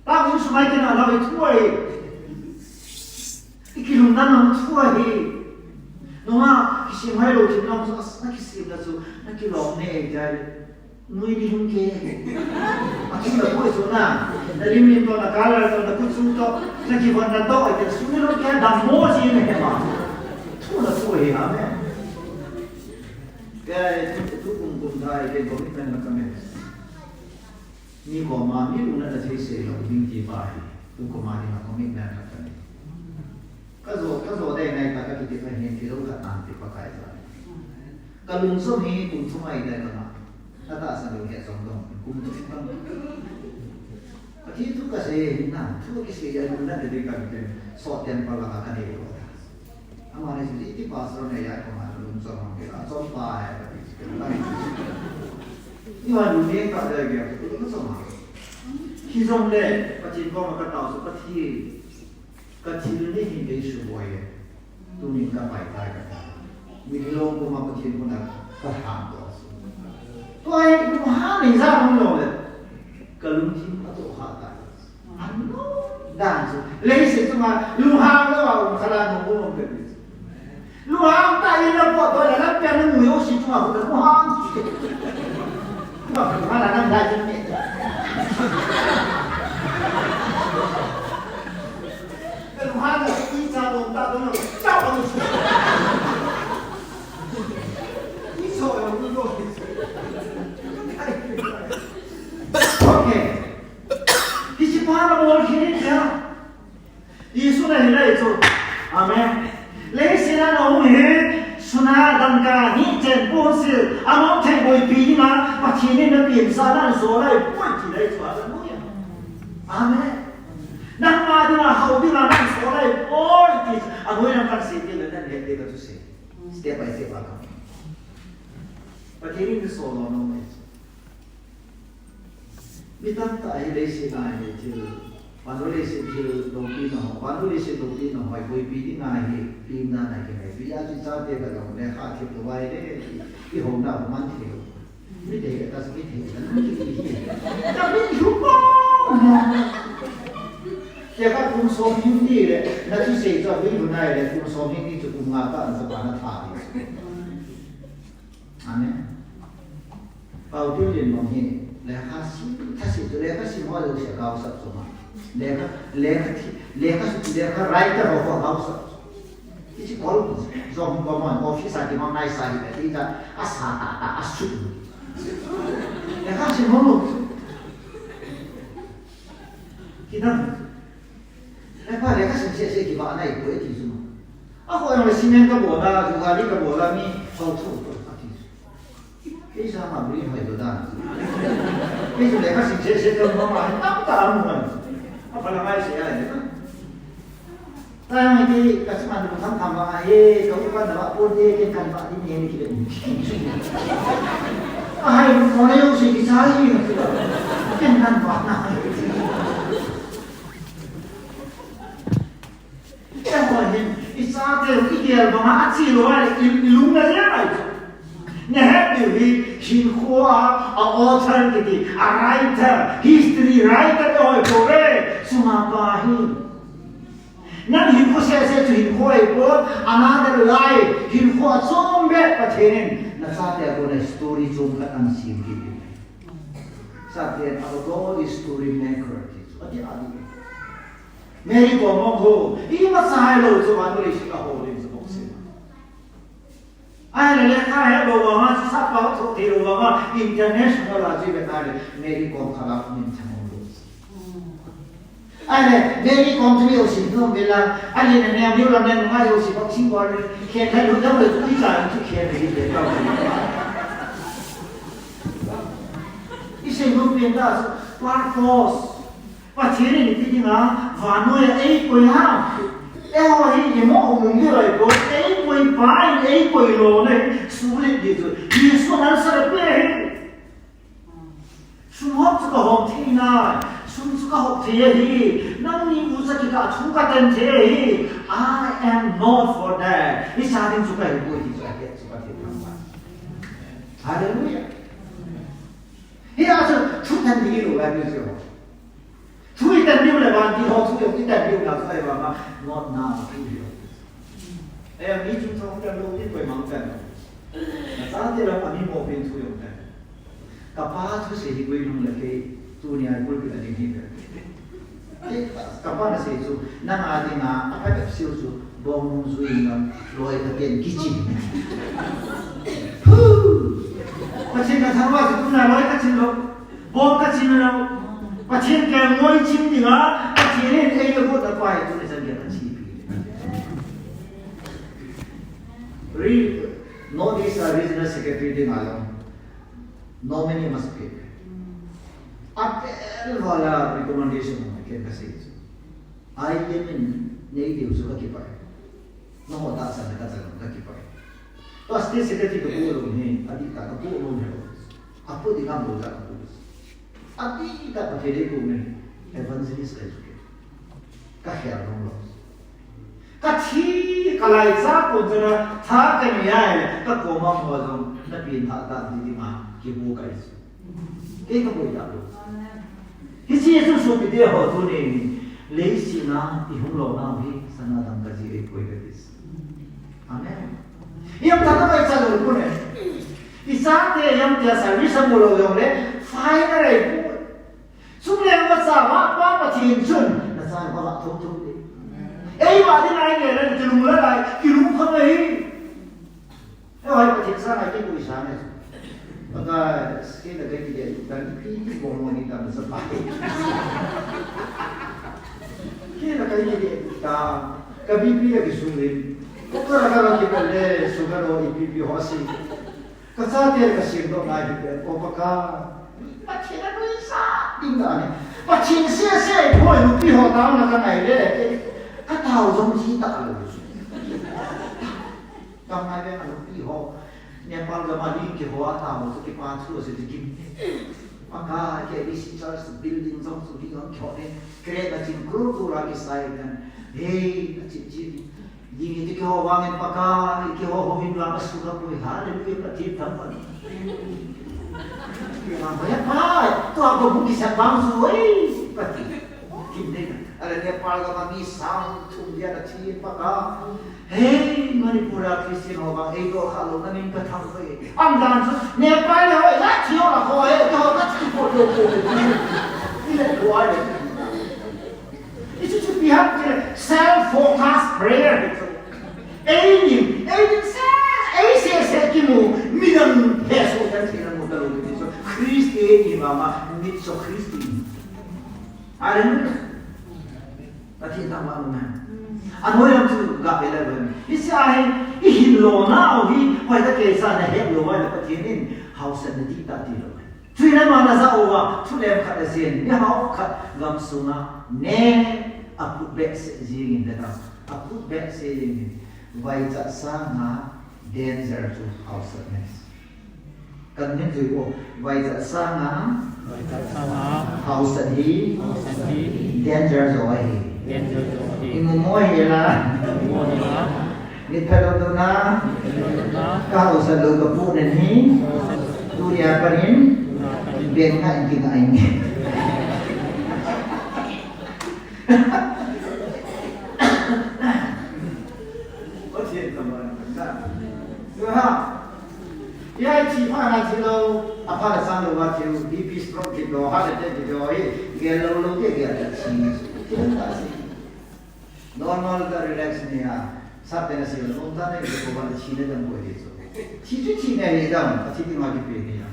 Ta bu su mai kena lo i thu ahi. I kilungdam nau thu ahi. Nunga, kisem hai lou thim nau chu, as, na kisem na chu, na kilom ne ahi jai. Nui ni hung ke. A thu na poi chu na. Na lim lim to, na color to, na kuchu to, na kivon na to, ai ke su ni lo ke dam mo ji ne he ma. Thu na thu he ha me. Ke tu tu kum kum thai ke commitment na ka me. Ni ko ma ni lu na na thei se lo ding ti pa hi. Tu ko ma ni na commitment na ka me. Ka zo, ka zo dei nai ta ka kiti ka hin ti lo ka tan ti Pakai ta. Ka lungsom hi kum thum ai dai ka ma. Ka tahsan lou hi a chom dong, kum thum dong. Ka thi thu ka sei hi na, thu ka sei a lungna dei dei ka ti, so ten pa la ka nei lo ta. Ama nei sei ti pastor nei ya ko ma lungsom hong ke la, chom pa hai ka ti. Ni ma lung nei ka dei ge, ko lungsom ha. Hijongle, Pathen koma ka tao so Pathen. Ka thil ni hin kei suboi e. Tunin ka pai tai ka ta. Mitlhi long koma Pathen kona ka lhang to. Tua hi lunghan in ja hung lo le. Ka lungthim a to kha tai. Ano dan chu. Leiset chunga lunghan lo a um khala no ko um ka ti. Lunghan ta in la po to la la pe na mu yo si chunga ko lunghan. Ba ko la na dai chun ni. Ka lunghan a i cha lom ta dong lo, chau a lu su. I so a lu lo. Okay. Hiche pa na bol kit in tia. Jesu na hilai chu. Amen. Leiset a na um hi, suna dangka ni chen pon sil, amau thei boipi dinga, Pathen in na pin sa na so lai poi ti lai chu. Hallelujah. Amen. Nangma dinga, hao dinga, nang so lai poi ti. A boi nang kan sei ti le nang le te ka chu sei. Step by step a ka. Pathen in so lo no me. Mi tamtah hi leiset a hi thil, vannoi leiset thil loupina ho, vannoi leiset loupina ho, boipi dinga hi, pina na kinei. Pi a chu chate ka jong lekha thip lou vai le, i houna man thei lou. Mi thei ka ta, mi thei ka, mi thei hi. Ta mi hu po. Tia ka kum som hin ni le, na chu sei chu hui lu nai le, kum som hin ni chu kum nga ka an sa pa na tha ni. Amen. Pau Pi Lin mong hi, lekha sim, tha sim chu lekha sim ho jouse a gaosap chu ma. Lekha, lekha thi, lekha sim, lekha writer ho a gaosap chu. Hiche kol jong ko mon office a kimang nai sa hi ka ti ta, a sa ta ta, a su. Lekha sim ho. Kidang. Lekha, lekha sim sese kivah nai ko e ti chu ma. A ko jong le cement ka bol a, jugari ka bol a, mi hao tho ko a ti. Kei sa ma bri hoi do dan. Kei chu lekha sim sese ka ma ma tam ta am man. A pala mai se ai le. Tang iti ka siman lu tham tham ba, eh, ka upa na ba pon te ken kan ba di ne ni ki le. Ahai, mo ne yo si ki sa hi na ki ba. Ken kan ba na. Ken ba hin, i sa te i gel ba ma a chi lo ai, i, i lung na le ai. Nahet diu hi, hinkho a, a author kiti, a writer, history writer te hoi ko ve, suma pa hi. Nang hinkho sese chu hinkho ahipon, another life, hinkho achom beh Pathen in, nachate a kona story chom khat ahin sem kit diu. Satan, our God is story maker, ti chu, ati ati. Mary Kom ho, imacha hilou chu, vannoi leiset a houlim chu boxing. Ahile lekha helou vanga, sap a thoh theilou vanga, international a chu ivet a le, Mary Kom khala min thang um lou. Ahile, Mary Kom chu mi jousen nom uvin lang, ahile na nem, mi u lam nem, ngai jouse boxing bol le, khen thei lou dang le, tu i cha chu khen thei le, tau. I sei nom pen ta chu, purpose. Pathen in ipi dinga, vannoi a eikoi ham. Eiho hi imo umum ding ahipoi, eikoi pa in, eikoi lona hi, suhlit ding chu. Jesu in answer ape ahi. Sum hop chu kahom thei nai, sum chu kahop thei ahi. Nangni ucha kikah thu katen thei ahi. I am not for that. Hicha ding chu kahipoi ti chu ahet chu Pathen thangvah. Hallelujah. Hia chu, thu ten ding lou ahi chu. Thu iten diu le van ti ho, thu jong iten diu le, ahivanga, not now, thu hi. Eh, mi chu thong ten lou ti koima ten. Nachate lam a mi mo pen thu jong ten. Kapa thusei hi koi nung le kei, tunia pulpit a ding hi ve. Kei, kapa nasei chu, nanga dinga, aphat apsiu chu, bong nung jui nung, loi katen kichin. Phu! Pathen kathangvah chu, tuna loi kachin lou. Bong kachin lou. Pathen kelngoi chin dinga, Pathen in eina gotna pa hi tuni chan geiya kachepi. Re-, Northeast a Regional Secretary dinga jong nominee masa pe. Apel vala recommendation ma ken kasei chu. I M in nei diu chu kakipah e. Nangho tahsan a kachan kakipah e. Tua state secretary kapoh lou hi, adih tah kapoh lou hi. Apoh ding ngam lou tah kapoh. Adih tah Pathen in eikou min evangelist kahi chu kei. Kakhel nom lou. Kathi, kalaicha kon chana, tha kanei ahile, kakoma ho jong, napeng tha tah ding dinga, kibu kahi chu. Kei kaboi tah lou. Hiche Jesu sopite ho tuni, leiset a ihung lou nau hi, sana dang kaji ahipoi kati. Amen. Ijemtia nangaicha lou pon e. Ichate ijemtia service amu lou jongle, fine ahipoi. Chule imacha vah pa Pathen chun, nacha in avah thou thou ding. Eivah ding ahi le, kilung lel ahi, kilungkham ahi. Eiho hi Pathen sanga kipui sa ne. Pakai, kei la kei kidei, dan pi pi bong mo ni dan sa pa. Kei la kei kidei ta, ka B P la kisung in. Ko ka la ka la ki le, sugar lo ipi pi ho si. Kachate la kasem doh ngai hi pen, o Pakai. Pathen a nuisat ding dan ahi. Pathen sese, hoi nupi ho taona kangai le, katao jong ji talou. Kam ngai veng a nupi ho. Nepal gam a ding kiho a tao chu kipa thu ase ti kim. Pakai, K B C church building jong chu ding jong kiho ne. Kre na chin kru kru la kisai kan. Hei, na chin chin. Ding iti kiho vangin Pakai, kiho ho hin lang asuh a poi. Hallelujah, Pathen thangvah. Tua ko bu kisa bang su, ei, Pathen. Kim dei na. Ale Nepal gam a mi sang thum dia na thi Pakai. Hei, Manipur a Christian ho vang, ei doh kha lou na min ka thang ve. Am dan chu, Nepal le ho, la thi ho la ho, ei doh ka thi ko lo ko. Ile ko ai. Hichu chu ipi ham tile self focus prayer. Ei nin, ei nin se, ei sese kimu, midang hesoh dan thei na mu talou ti chu. Christian i mama, mit chu Christian. Hallelujah. Pathen thangvah in um hen. Anoi lam chu ga ve le ven. Hiche a hi, ihin lona u hi, hoitah kei sa nahet lou uva le Pathen in, haosan na dihtah tilou. Chuin ama najah uva, thulem khat ajen, mihao khat gamsunga, ne, aput behseh jingin le ta. A put back se jing hi, vaichat sanga danger chu hausat nei. Kan hin jui ko, vaichat sanga, vaichat sanga, hausat hi, hausat hi, danger jo ahi. Danger jo ahi. Imu mo hi la. Imu mo hi la. Ni phalo do na. Ni phalo do na. Ka hausat lo ka pu nen hi. Ka hausat lo. Tunia panin. Tunia panin. Ben ka in ki na in. Pathen thangvahna. Tua ha. Hiche pha na thi lou, apha le sang lou va thiu, B P stroke kit lou, heart attack kit lou, hi, gel lou lou, gel gel thi. Normal ta relax ni ha. Sap te na si lou, ta ne ko ba thi ne dam ko hi so. Thi thi thi ne hi dam, a thi ti ma ki pe ni ha.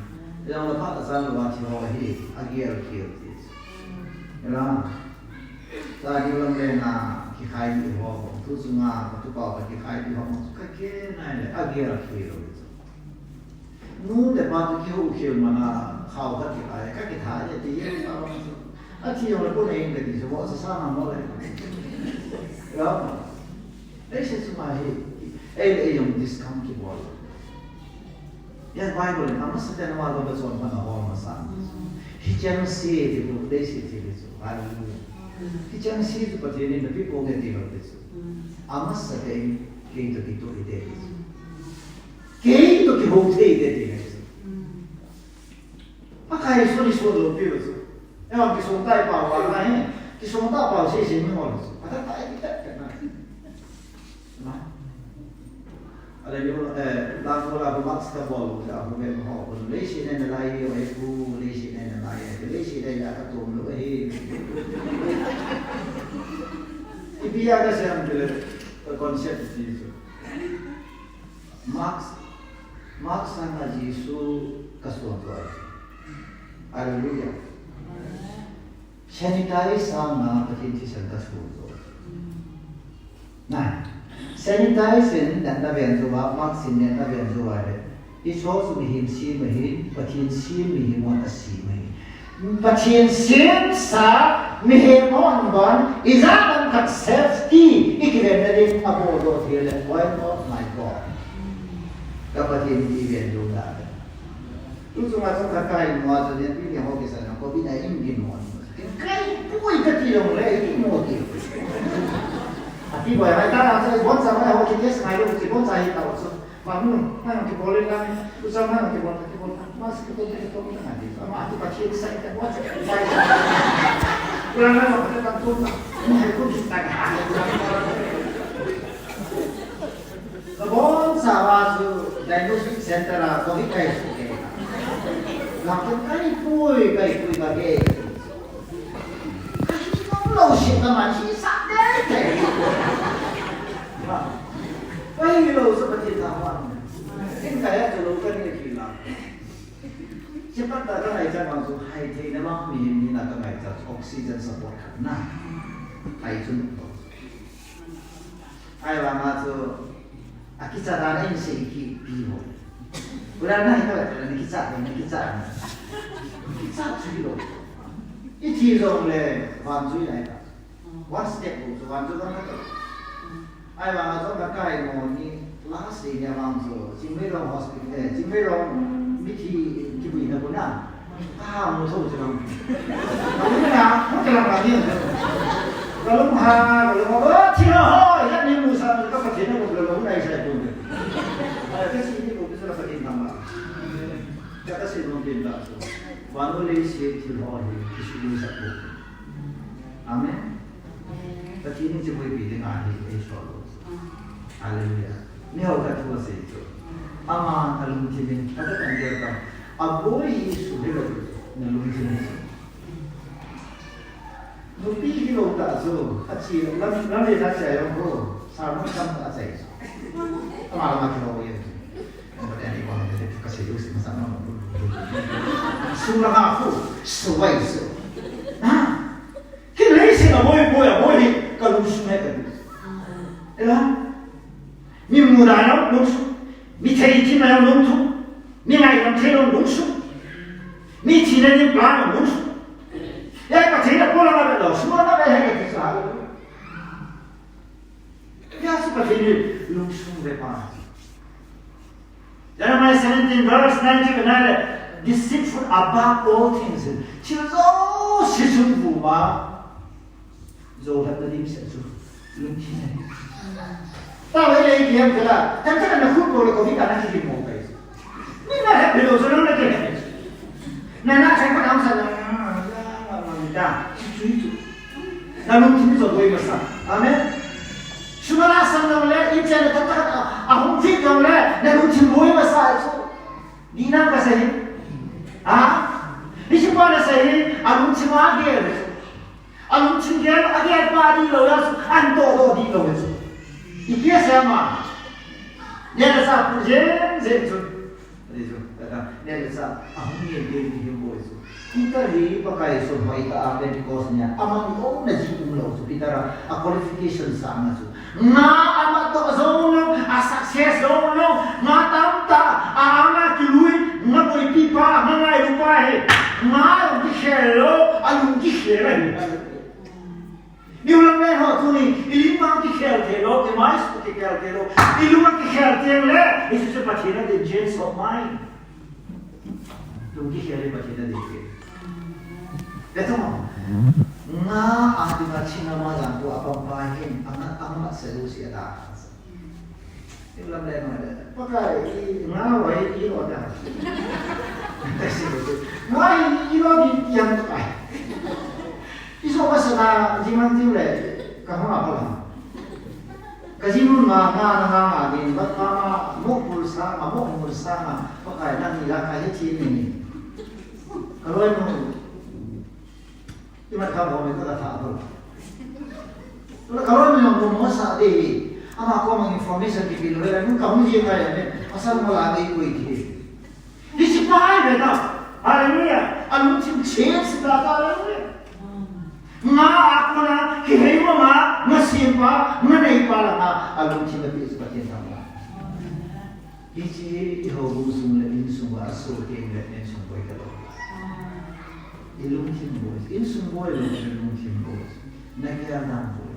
Dam la pha le sang lou va thi ho hi, a gel gel thi. Ela. Sa ni lam le na, kikhai ni ho, tu chunga, tu pa kikhai ni ho, ka ke nai le, a gel gel. Nu le pa tu kihou khel mana, khao khat kikhai, ka kitha le, ti ye, a thi jong le ko nei ka ti, so, sa sa na mo le. Ya. Ei se chunga hi, ei le ei jong discount kibol. Ya Bible in, amasa te na ma lo ba chon pa na ho ma sa. Hicheng se ti ko, dei se ti le chu. Hallelujah. Hicheng se chu Pathen in na pi ko nge ti lo ti chu. Amasa te in, kei to kito i te ti chu. Kei to kihou thei te ti le chu. Pakai Jesu ni so lo pi lo chu. Evan kisong tai pao va na hi. Kisong tai pao se se ni mo lo chu. Ata tai ki ta ta na. Na. Ala ni mo, eh, la mo la mask ka bol, ka mo be mo ho. Leiset na lai ni, eh, pu, leiset na lai, eh, leiset na la ka tom lo, eh. Ipi a ka siam pele, ka concept ti chu. Mask, mask sanga Jesu ka suang tua. Hallelujah. Sanitize sanga Pathen thisan ka suang tua. Na, sanitize in natna ven tua, mask in natna ven tua le. Hiche chu mihem sem ahin, Pathen sem mihem hon asem ahi. Pathen semsa mihem hon vang, ijat ham khat safety, i kivenna ding abol doh thei le, why not my God? Ka Pathen i kiven doh da. Tu chunga chun ka kai mo a chun, pi ni ho kisan na, ko pi na in kin mo. Kai pui ka ti jong le, i mo ti. Ati boi, ai ta na, chun bon sa mai ho ki test mai lo, ki bon sa hi ta chu. Manu, nang kibol in lang, usa nang kibol, kibol, mas kibol, kibol, nang di. Ama ati pa chik sa ita, what? Ulang nang kibol, kibol, kibol, kibol, kibol, sa va chu diagnostic center a ko hi kai su ke. Lang kai pui, kai pui ka ke. Lo si ka man si sa de ke. Pai lo sa Pathen thangvah. Tin ka ya tu lo ka ni ki la. Sipat ta ka ngai cha ma chu hai thei na ma mi ni na ka ngai cha oxygen support khat na. Hai chu. Ahivanga chu, akicha dan in sei kipe ho. Ula na hi ka la, na kicha, na kicha. Kicha chu lo. I thi jong le, van jui lai ta. One step ho chu, van jui van ta. Ahivanga chu, ka kai mo ni, last day ni vang chu, Chingmeilong hospital, eh, Chingmeilong mithi kibuina kona. Ka ha mu tho chu lang. Ka lung na, mu chu lang ka ni. Ka lung ha, ka lung ha. O, thi na ho, ya ni mu sa, ka pa thi na ko, ka lung na i sa ko. Ai, ka si ni ko, ka sa ka tin na ma. Ka ka si no tin da so. Vanu le si thi ho ni, ki si ni sa ko. Amen. Pathen in chibai pi ding ahi, ei sual lo. Hallelujah. Miho khat thu asei chu. Ama nalungthim in, khat khat an gel ta. Aboi Jesu hilou, nalungthim in. Nupi hilou ta chu, achi lam, lam le na cha yong ko, sermon tam ta achai chu. Ama lama kilo ye. Ama te ani ko te ka sei lu si ma sa no. Su la ha fu, su wai su. Ha? Hiche leiset a boi, boi, a boi hi, ka lungsun e ka. Ela? Mi muda jong lungsun. Mi thei thim jong lungsun. Mi ngaidam thei jong lungsun. Mi thina ding plan jong lungsun. Ya ka thei na pola na lo, sua na he ka thei sa. Pathen hi lungsung ve pa. Jeremiah seventeen verse nine chu kana le, deceitful above all things. Thil jouse chunga jou lhatna ding seh chu lungthim ahi. Tah le lei kihem tela, tah tah na khut ko le ko hi kana kihi mo kai. Ni na he pelo so na ke. Na na chai ko na sa na. Na lungthim jou boi masa. Amen. Sumana sang nang le, i chen le tah tah a hung thit nang le, na lungthim boi masa chu. Dina kasei. Ha? Hiche pa nasei hi, alungthim a gel. Alungthim gel, agel pa dihlou a chu, ahin tohdoh dihlou chu. Ipi asei ham? Neh le chah pui jeng jeng chu. Neh le chah ahung gel gel ding ahi boi chu. Peter hi Pakai Jesu hoitah a Pentecost nia, aman i-umna jeh umlou chu. Peter a, a qualification sanga chu. Nga amat doh jong lou, a success jong lou, nga tamtah a, a nga kilui, nga boipi pa, nga ngailu pa hi. Nga alung kikhel lou, alung kikhel ahi. Niu lang le ho tuni, i lim bang kikhel thei lou, i mai su kikhel thei lou, i lung kikhel thei le, i su su Pathen a ding change of mind. Lung kikhel le Pathen a ding change. Betul. Nga a dinga china ma jang ko apam pa hin, anga, anga sa lu si ata. Ilam le no le. Pakai, i nga wai i lo da. Nga i, i lo di yang pakai. I so ka sana jing mang tiu le, ka hong a pa la. Ka jing mun ma, nga, nga, nga, nga, din, ba, pa ma, mo pul sa, ma, mo mul sa, ma, pakai, nang ni la, ka he chi ni ni. Ka loi mo. Imat kha bol le ka tha bol. Tula ka loi mo mo sa de hi. Ama ko mang information kipe lou le, nu ka hung ji ngai le. Asal mo la de koi thi. Hiche pa hi beta. Hallelujah. Alungthim change ta ta, hallelujah. Nga a kona kihei mo nga, nga sem pa, nga nei pa la nga, alungthim a pi chu Pathen thangvah. Hiche hi i houbung sung le insung uva asoh teng le insung boi talou. I lungthim boi, insung boi lou, i lungthim boi. Na gel dan boi.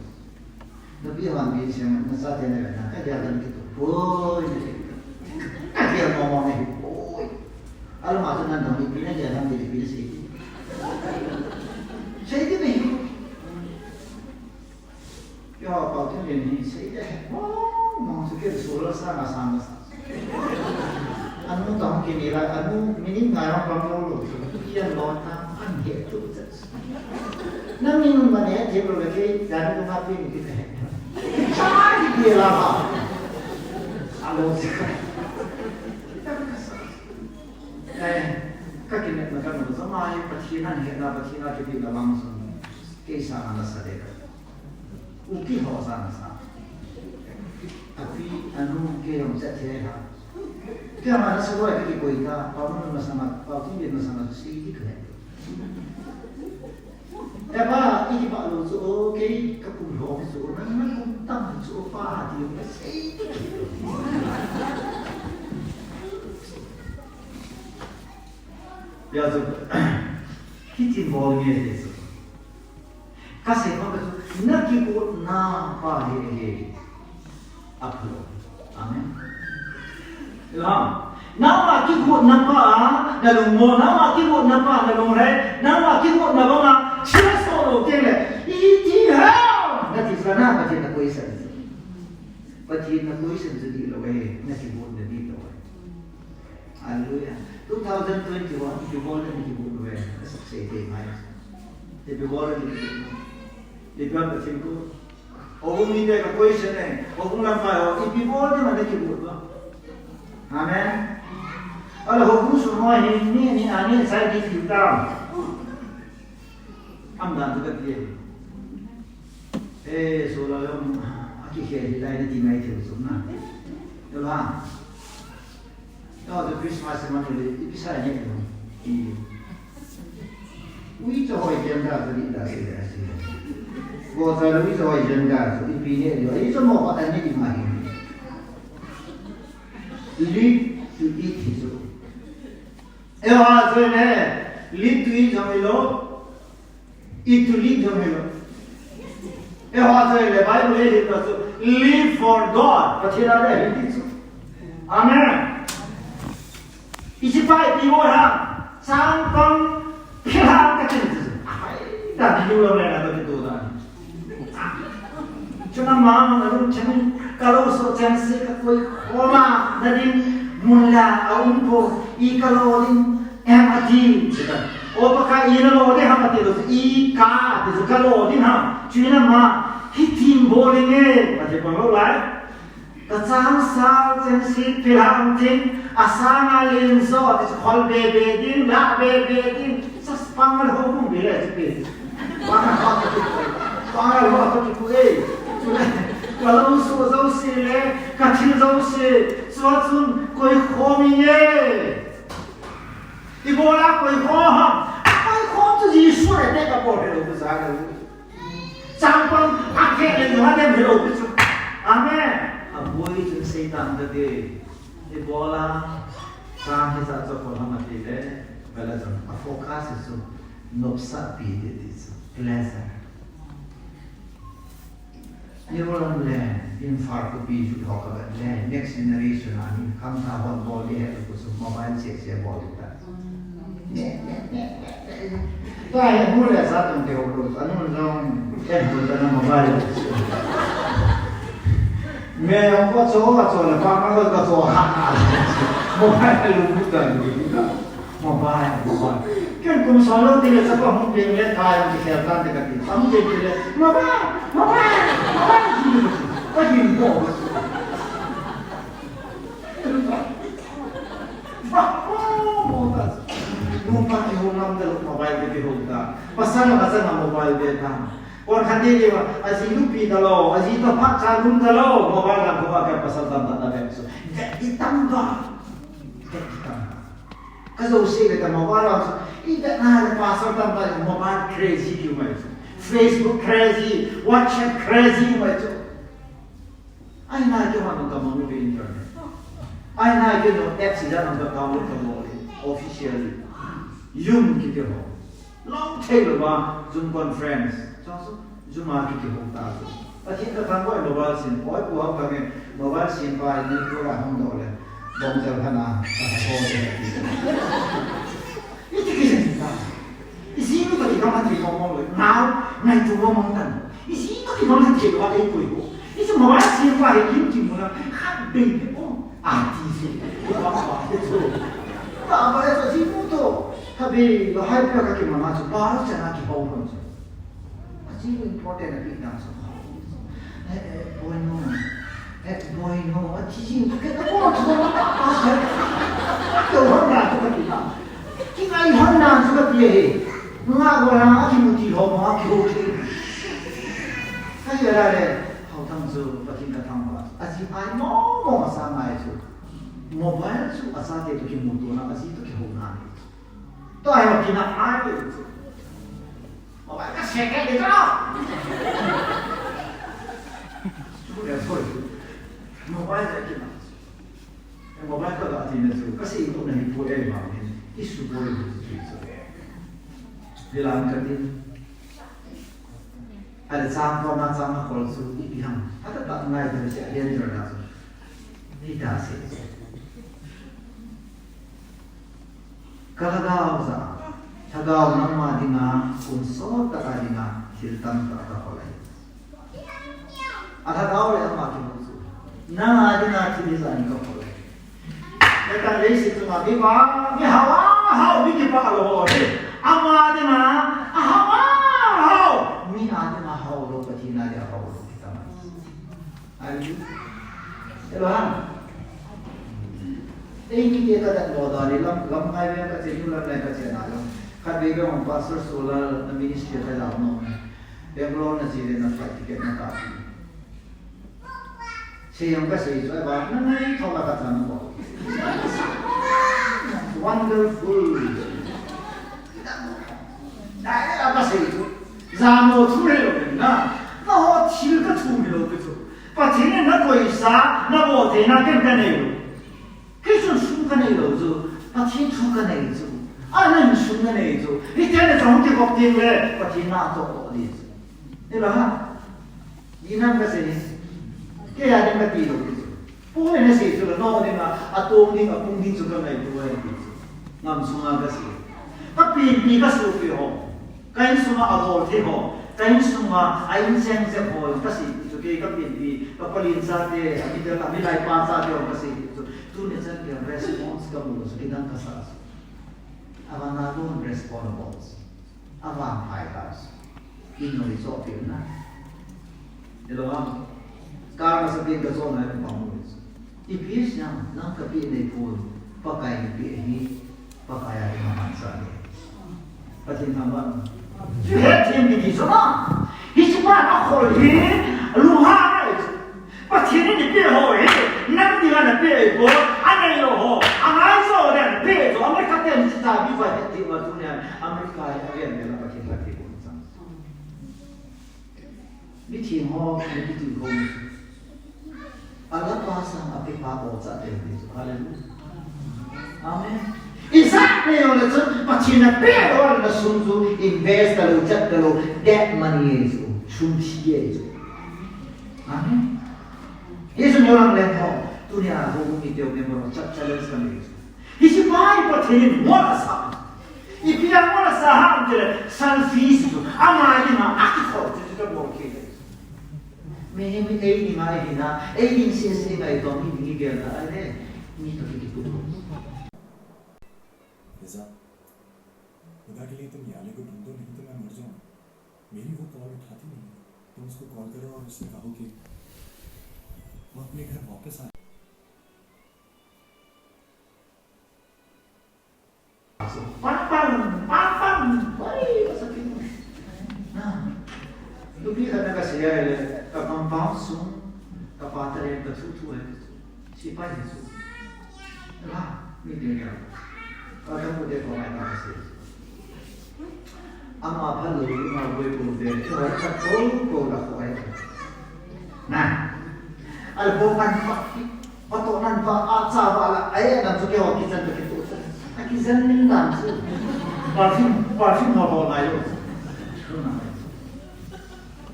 Na pi hon mi siam, na chate na ve na, ka gel dan kito boi, na gel. Ka gel mo mo na hi boi. Alama chu nan dong ni pi na gel dan kito pi na sei. Sei kito hi. Keiho Pauthinlien hi sei ding ahi. Mong, mong chu kei solar sanga, sanga sa. Anu tong kei ni la, anu minute nga jong pang lou lou. Kian lon ta, an he tu chet. Nang minute ma ne thei lou le kei, dan ko ma pi ni kei he. Chai kei la ba. Alo se. Eh, ka kinepna ka nu sa mai, Pathen a hetna, Pathen a kipehna bang sung. Kei sanga nasa de ka. U kiho sanga sa. Api, anu, kei jong chet thei ha. Kei ma nasa loi kakikoi ta, Pauthinlien masanga, Pauthinlien masanga sei ding kahe. Te pa, i kipah lou chu, o, kei ka kum lhom chu, nang na kum tam chu, o, pa ha ti, ka sei ding kahe. Hijeh chun, hitin bol nge ti chu. Kasei ma ka chu, na kigotna pa hi, hi. Aphalou. Amen. Lam. Nangma kigotna pa, na lungmon, nangma kigotna pa, na lunglhai, nangma kigotna banga, chia so lou teng le, iti ham, nati sa na, Pathen na question. Pathen na question chu dihlou ahi, na kigotna dihlou ahi. Hallelujah. Two thousand twenty-one, ipi bol le na kibol uve, asei thei mai. Ipi bol le na kibol uve. Ipi bol Pathen ko. Houbung mite ka question e. Houbung lamkai ho, ipi bol le na kibol uve. Amen. Ala houbung sung ho hi ni, ni, ani, sai di, di, tam. Am dan tu ka ti e. Eh, solar jong, akikhel hih lai nati mai thei chu na. Tua la. Tua chu Christmas man le, ipi sa ne lo. I. Ui chu hoi jen da chu di da se da se. Go cha ui chu hoi jen da chu ipi ne lo. I chu mo pa ta ne di ma hi. Live to eat hi chu. Eiho a chu ne, live to eat jong hilou, eat to live jong hilou. Eiho chu le Bible hi ta chu, live for God. Pathen a le hi ti chu. Amen. Ichi pai pi mo ha. Chang pang phi ha ka chin chu. Ai, da ki lu lo le na to ki to da. Chuna ma na lu chen ka lo so chen se ka koi khoma na din mun la a um po i ka lo din. Em ati, o pa ka i na lo de ham ati lo, i ka ati lo, ka lo din ham. Chu ina ma, hi thim bol inge, ati pa lo lai. Ka chang sal chen si pil ham tin, a sang a lin zo, ati chu khol be be din, la be be din, sa pang lo hung be le chu be. Pang lo hung be. Pang lo hung be, eh. Chu le, ka lo so zo si le, ka thil zo si, chu a chun, koi khom inge. Ibola koi khom ham. Koi khom chu Jesu le te ka bol helou chu sa le. Chang pang a ke le no dem helou chu. Amen. A boi chu Satan da de. Ibola chang hi sa cho khom ham ati le. Bela chang a focus chu nopsa pi de ti chu. Pleasure. Ni rolam le, in far copy ju ho ka bat le, next generation a ni, kam ta hon bol di he, ku su mobile che che bol di ta. Ne, ne, ne, ne, ne. Ta he mu le sa tum te ho lo, anu jong, en bol ta na mobile. Me ang ko cho, ka cho le, pa ka ko ka cho ha ha. Mobile lu bu ta ni. Mobile, mobile. Ken kum solo ti le chapa hung peng le kai ang ti khel tan ti ka ti. Hung peng ti le, mobile, mobile, mobile. Ka din bo. Ba, oh, mo ta. Mo pa ki hung nam de mobile de ki hung ta. Pasal na pasal na mobile de ta. Kon khan de de wa, a ji lu pi ta lo, a ji to pha cha lum ta lo, mobile na ko ba ka pasal tam ta ta be so. De i tam ba. De i tam ba. Ka zo se le ta mobile a chu, i vetna le pastor tam ta mobile crazy ki umai chu. Facebook crazy, WhatsApp crazy umai chu. Ai na ki hon ka mong le internet. Ai na ki no apps ja no ka download ka mo le official. Yum ki te ho. Long thei lo ba Zoom conference. Chu chu Zoom a ki ki hong ta chu. Pathen ka thangvah in mobile sem, oi pu hau ka nge, mobile sem pa in ni pu a hong doh le, bong jal khan a, ka ho de. Iti ki sem ta. Isi nu ka ki kam han ki kam mong le, ngau, ngai tu mong mong tan. Isi ka ki kam han ki wa ei koi ko. Isi mobile sem pa he kim kim mo na, khat bei de o, a ti se. Ba ba de so. Ba ba de so si pu to. Khat bei, lo hai pa ka ki ma ma so, ba lo cha na ki hau hon so. Achi important a pi dang so. Eh, eh, boy no. Eh, boy no. Achi jing tu ke ka ko tu na pa pa. Ka hon na tu ka pi na. Ki ngai hon na tu ka pi he. Nga ko na ki mu ti ho ma ki ho ki. Ka ya la le. Hau thang chu Pathen ka thangvah. Achi ai mo mo sa ngai chu. Mobile chu asa te tu ki mu tu na achi tu ki ho na ni. To ai mo ki na ai chu. Mobile ka se ke de to. Chu le so. Mobile ka kina. E mobile ka ga ti na chu. Ka se ko na hi pu e ma ni. I su bo le chu chu. Bilang ka tin. Ale chang ko na chang na kol chu i pi ham. Ata ta ngai ta se a den jo na chu. Ni ta se. Ka lhagao jeh a, lhagao nangma dinga, kum sot tah a dinga, thil tamtah ka khol ahi. A lhagao le ama kimu chu. Nanga dinga thil hijat in ka khol ahi. Natan leiset chunga mi pa, mi hao a hao, mi kipah lou ho hi. Ama dinga, a hao a hao, mi a dinga hao lou, Pathen a dinga hao lou, kitam ahi. Amen. Hello, ha? Eimi te ka dat mo da ni lam, lam ngai ve ka che, nu lam ngai ka che na lam. Khat ve ve hong Pastor Solar na ministry ka lam no. Bangalore na che le na flight ticket na ka. Che yang ka che chu ba na ngai tho la ka chan mo. Wonderful. Dai a ka che chu. Jamo thu le lo na. Na ho thil ka thu le lo ke chu. Pathen in na koisa, na bol theina ken ka nei lou. Kei chun sum ka nei lou chu, Pathen thu ka nei chu. A na in sum na nei chu. Hiti le chang kivop ding le, Pathen na toh lou ding chu. Ni la ha. Inam kasei. Kei a ding kati lou. Poi nasei chu la no ding a, atong ding, apung ding chu kangaito ahi ti chu. Ngam sunga kasei. Kapenpi kasopi ho. Ka insunga abol thei ho. Ka insunga a incheng jep ho. Kasei chu kei kapenpi, kapalin chate, amidang, amilai pa chate ho kasei chu. Tuni chan kei response kamu chu kidang kasa chu. Avana don't respond balls. Avan phai ta. Inoi chohpeh na. Hello, am. Kar masa pen kachoh na pang. Ipi siam, nang kapeh nei pon. Pakai napeh hi. Pakai a ding a mansa ahi. Pathen thangvah. Chu hethem kiti chu ma. Hiche pa akhol hi. Lunghang ahi. Pathen in eipeh ho hi, nang dinga napeh ahipoi, anei lou ho, angai jo ho dinga napeh chu, America ten chu chabi va het diu va tunia, America hi aven vel a Pathen la thei bou chang. Mitheng ho, mithi ho. Ala pa sang ape pa o cha te ni chu. Hallelujah. Amen. Ijat nei jongle chun, Pathen in apeh lou a nasum chu invest talou, chat talou, that money ahi chu, sum thi ahi chu. Amen. Hichu neo lang leng ho, tunia ho mi teu member ho chat challenge kanei chu. Hiche pa hi Pathen in moh asa. Ipi a moh asa ham tile, selfish chu, ama dinga akikhol chu, chu kabol kit ahi chu. Mihem hi ei dinga ihi na, ei ding sese ngai to, mi ding igel na, ahile, mi toh kikiput. ऐसा खुदा के लिए तुम याले को ढूंढो, नहीं तो मैं मर जाऊंगा। मेरी वो कॉल उठाती नहीं है। तुम उसको कॉल करो और उससे कहो कि वो अपने घर वापस आ। Pang, pang, pang, pang. Wai, masakit. Na. Lupi ka na kasi ya ile, ka pang pang sung, ka patare ka thu thu ai. Sipai Jesu. Lah, ni dia ya. Ka ka mu de ko ai ka kasi. Ama pha lo, ama boi ko de, ko ai ka ko, ko la ko ai. Na. Al bo man pa. Patoh nan pa, acha vala, ai, nan chu keiho kichen toh kitoh chu. Akichen ning nan chu. Perfume, perfume ho ho ngai lo.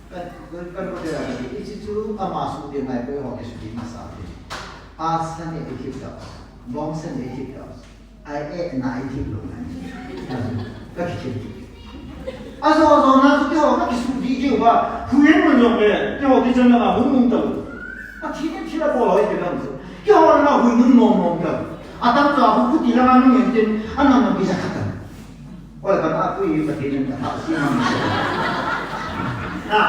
Kan, kan, kan ko tera, hiche chu ama suh ding ngai, keiho kisuh ding masa ding. Acha nei thip ta, bong sa nei thip ta. Ai, eh, na i thip lou nai. Ka kichen. Ajo, ajo, na chu keiho ka kisuh di jiu va. Hui mun jong le, keiho kichen langa hui mun tau. Pathen in thil abol hoi kei dam chu. Keiho langa hui mun nom nom tau. Atam chu a hu kuti langa nung en tin, anam nam kija khat. Oi, ka na pui Pathen in ka tha si ma. Na.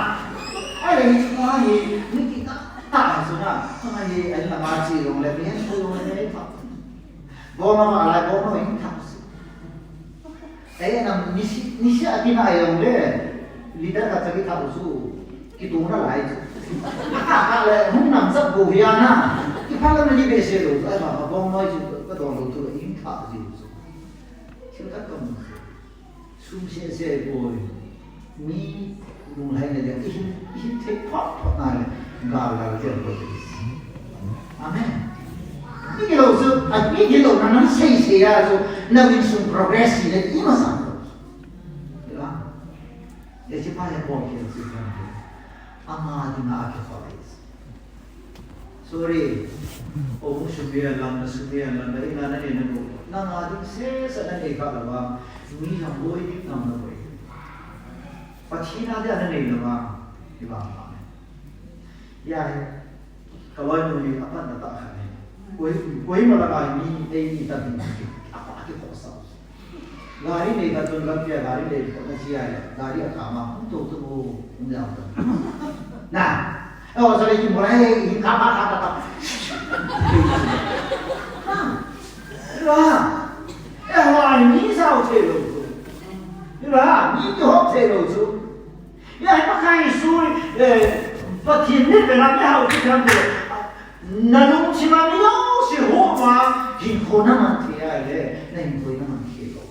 Ai, le ni chu hi, ni ki ta, ta chu na. Ka hi, ai langa chi jong le, ni hen jong le, ni pa. Bong a ma lai, bong a ma in thak si. Ei, nam nisi, nisi a tina jong le, leader ka chagi thak su, kituna lai chu. Ka le, hung nam sap go hia na. Ki pha la ni be se lo, ai ma, ma bong noi chu, ka don lo tu, in thak ji chu. Thil khat ka mu. Sum sese boi. Mi lunglhaina dia, i hin, i hin thei phot phot na le, gal gal dia boi. Amen. Mi gilou chu, a mi gilou na nang sei sei a chu, na insung progress hi le, i ma sang lo. Ila. Hiche pa hi bol kit chu kan. Ama dinga akikhol. Sorry. O, hung sumil lang, na sumil lang, na ina na nei na go. Nanga ding sesa na nei kha lou vang, mi jong boi ding ngam na boi. Pathen a dia na nei lou vang, hi vang vang. Ya he, ka loinu hi apat na ta kha ne. Koi, koi ma la ka mi, ei ni ta ding. Apa ki khosa. Gari nei kha chun lampi a gari nei kha na sia le, gari a kha ma, hung to to, hung yau to. Na, eh, o sa le ki mo le, eh, ka ba, ka ba, ka. Ra, eh, ho ai mi sao thei lou chu. Ra, mi ki hop thei lou chu. Ya, Pakai Jesu, eh, Pathen ni pe na mi hao ki tham de. Na lungthim a mi jouse hou va, hinkho na man thei a le, na hinkho na man thei lou.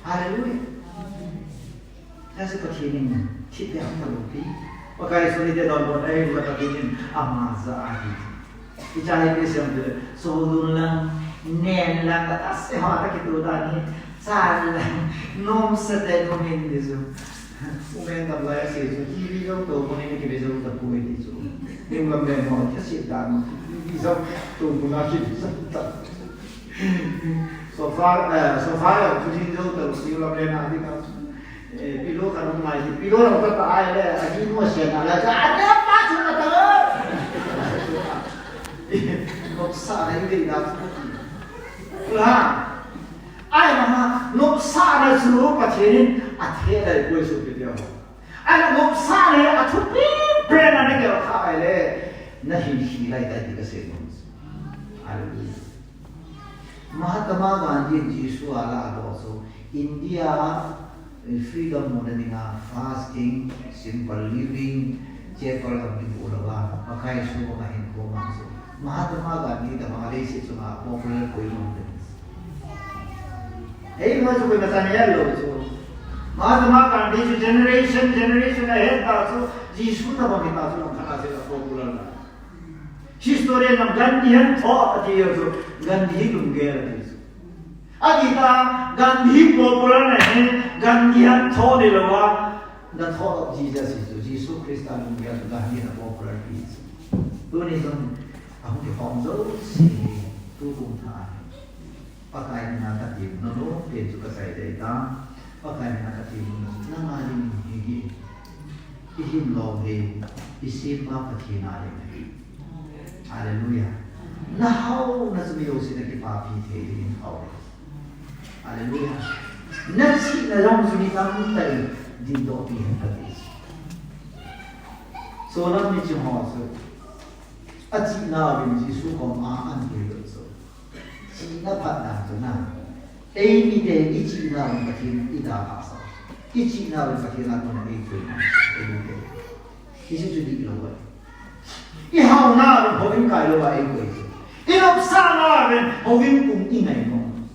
Hallelujah. Hiche Pathen in thip peh talou pi. Pakai Jesu ni te don bon ahi, Pathen in ama ja ahi. Hiche hi kei siam te, so dun lang, nen lang, ka ta se ho ta kitu ta ni, cha lang, nom sa te nom in di su. Umen dam lai a sei chu, TV jou to, mo ni ki ve jou ta poi ti chu. Ni lam le mo, ka sei dan, TV jou to, mo na ki ve jou ta. Sofa, eh, sofa ya, chu ni jou ta, si lam le na di ka. Eh, pillow ka nung mai, pillow ka ta ai le, a ni mo se na la, a ne pa chu na ta. Ko sa na ni da. La. Ai, mama, nopsahna chu Pathen in athei lai poi chu kiti ho. Ai, nopsahna hi athupi pen a nagel kha ahile, nahin khi lai tai ti kasei nom. Hallelujah. Mahatma Gandhi in Jesu a la a lo chu India a freedom muna dinga fasting, simple living, chapel a kibu lou a, Pakai Jesu banga hin ko ma chu. Mahatma Gandhi tabang a leiset chunga popular koi lou. Ei, ma chu koi masa ne lou chu. Mahatma Gandhi chu generation, generation ahead ta chu, Jesu tabang ta chu, long khat a se popular na. History a Gandhi han tho ati chu, Gandhi lunggel ati chu. Ati ta, Gandhi popular na hin, Gandhi han tho ni lou a, the thought of Jesus is chu, Jesu Christa lunggel chu Gandhi na popular pi chu. Tuni chun, ahung kihom jouse hi, tu kum tha hi. Pakai mina kati nom lou, pen chu kasei dei ta. Pakai mina kati nom lou, nanga ding hi hi. I hin lou hi, i sempa Pathen a ding hi. Hallelujah. Na haona chu mi jouse na kipapi thei ding hao. Hallelujah. Na chihna jong chu mi tamtah in dingdoh pi hen kati. Solam ni chu ho chu. Achihna uvin Jesu kom a ahin pui lou chu. Chihna phatna chu na. Eimite i chihna uvin Pathen i dalhah sah. I chihna uvin Pathen a kona eipui. Eimite. Hiche chu dihlou ahi. I haona uvin houin kailou a eikoi chu. I nopsahna uvin houin pung i ngai nom.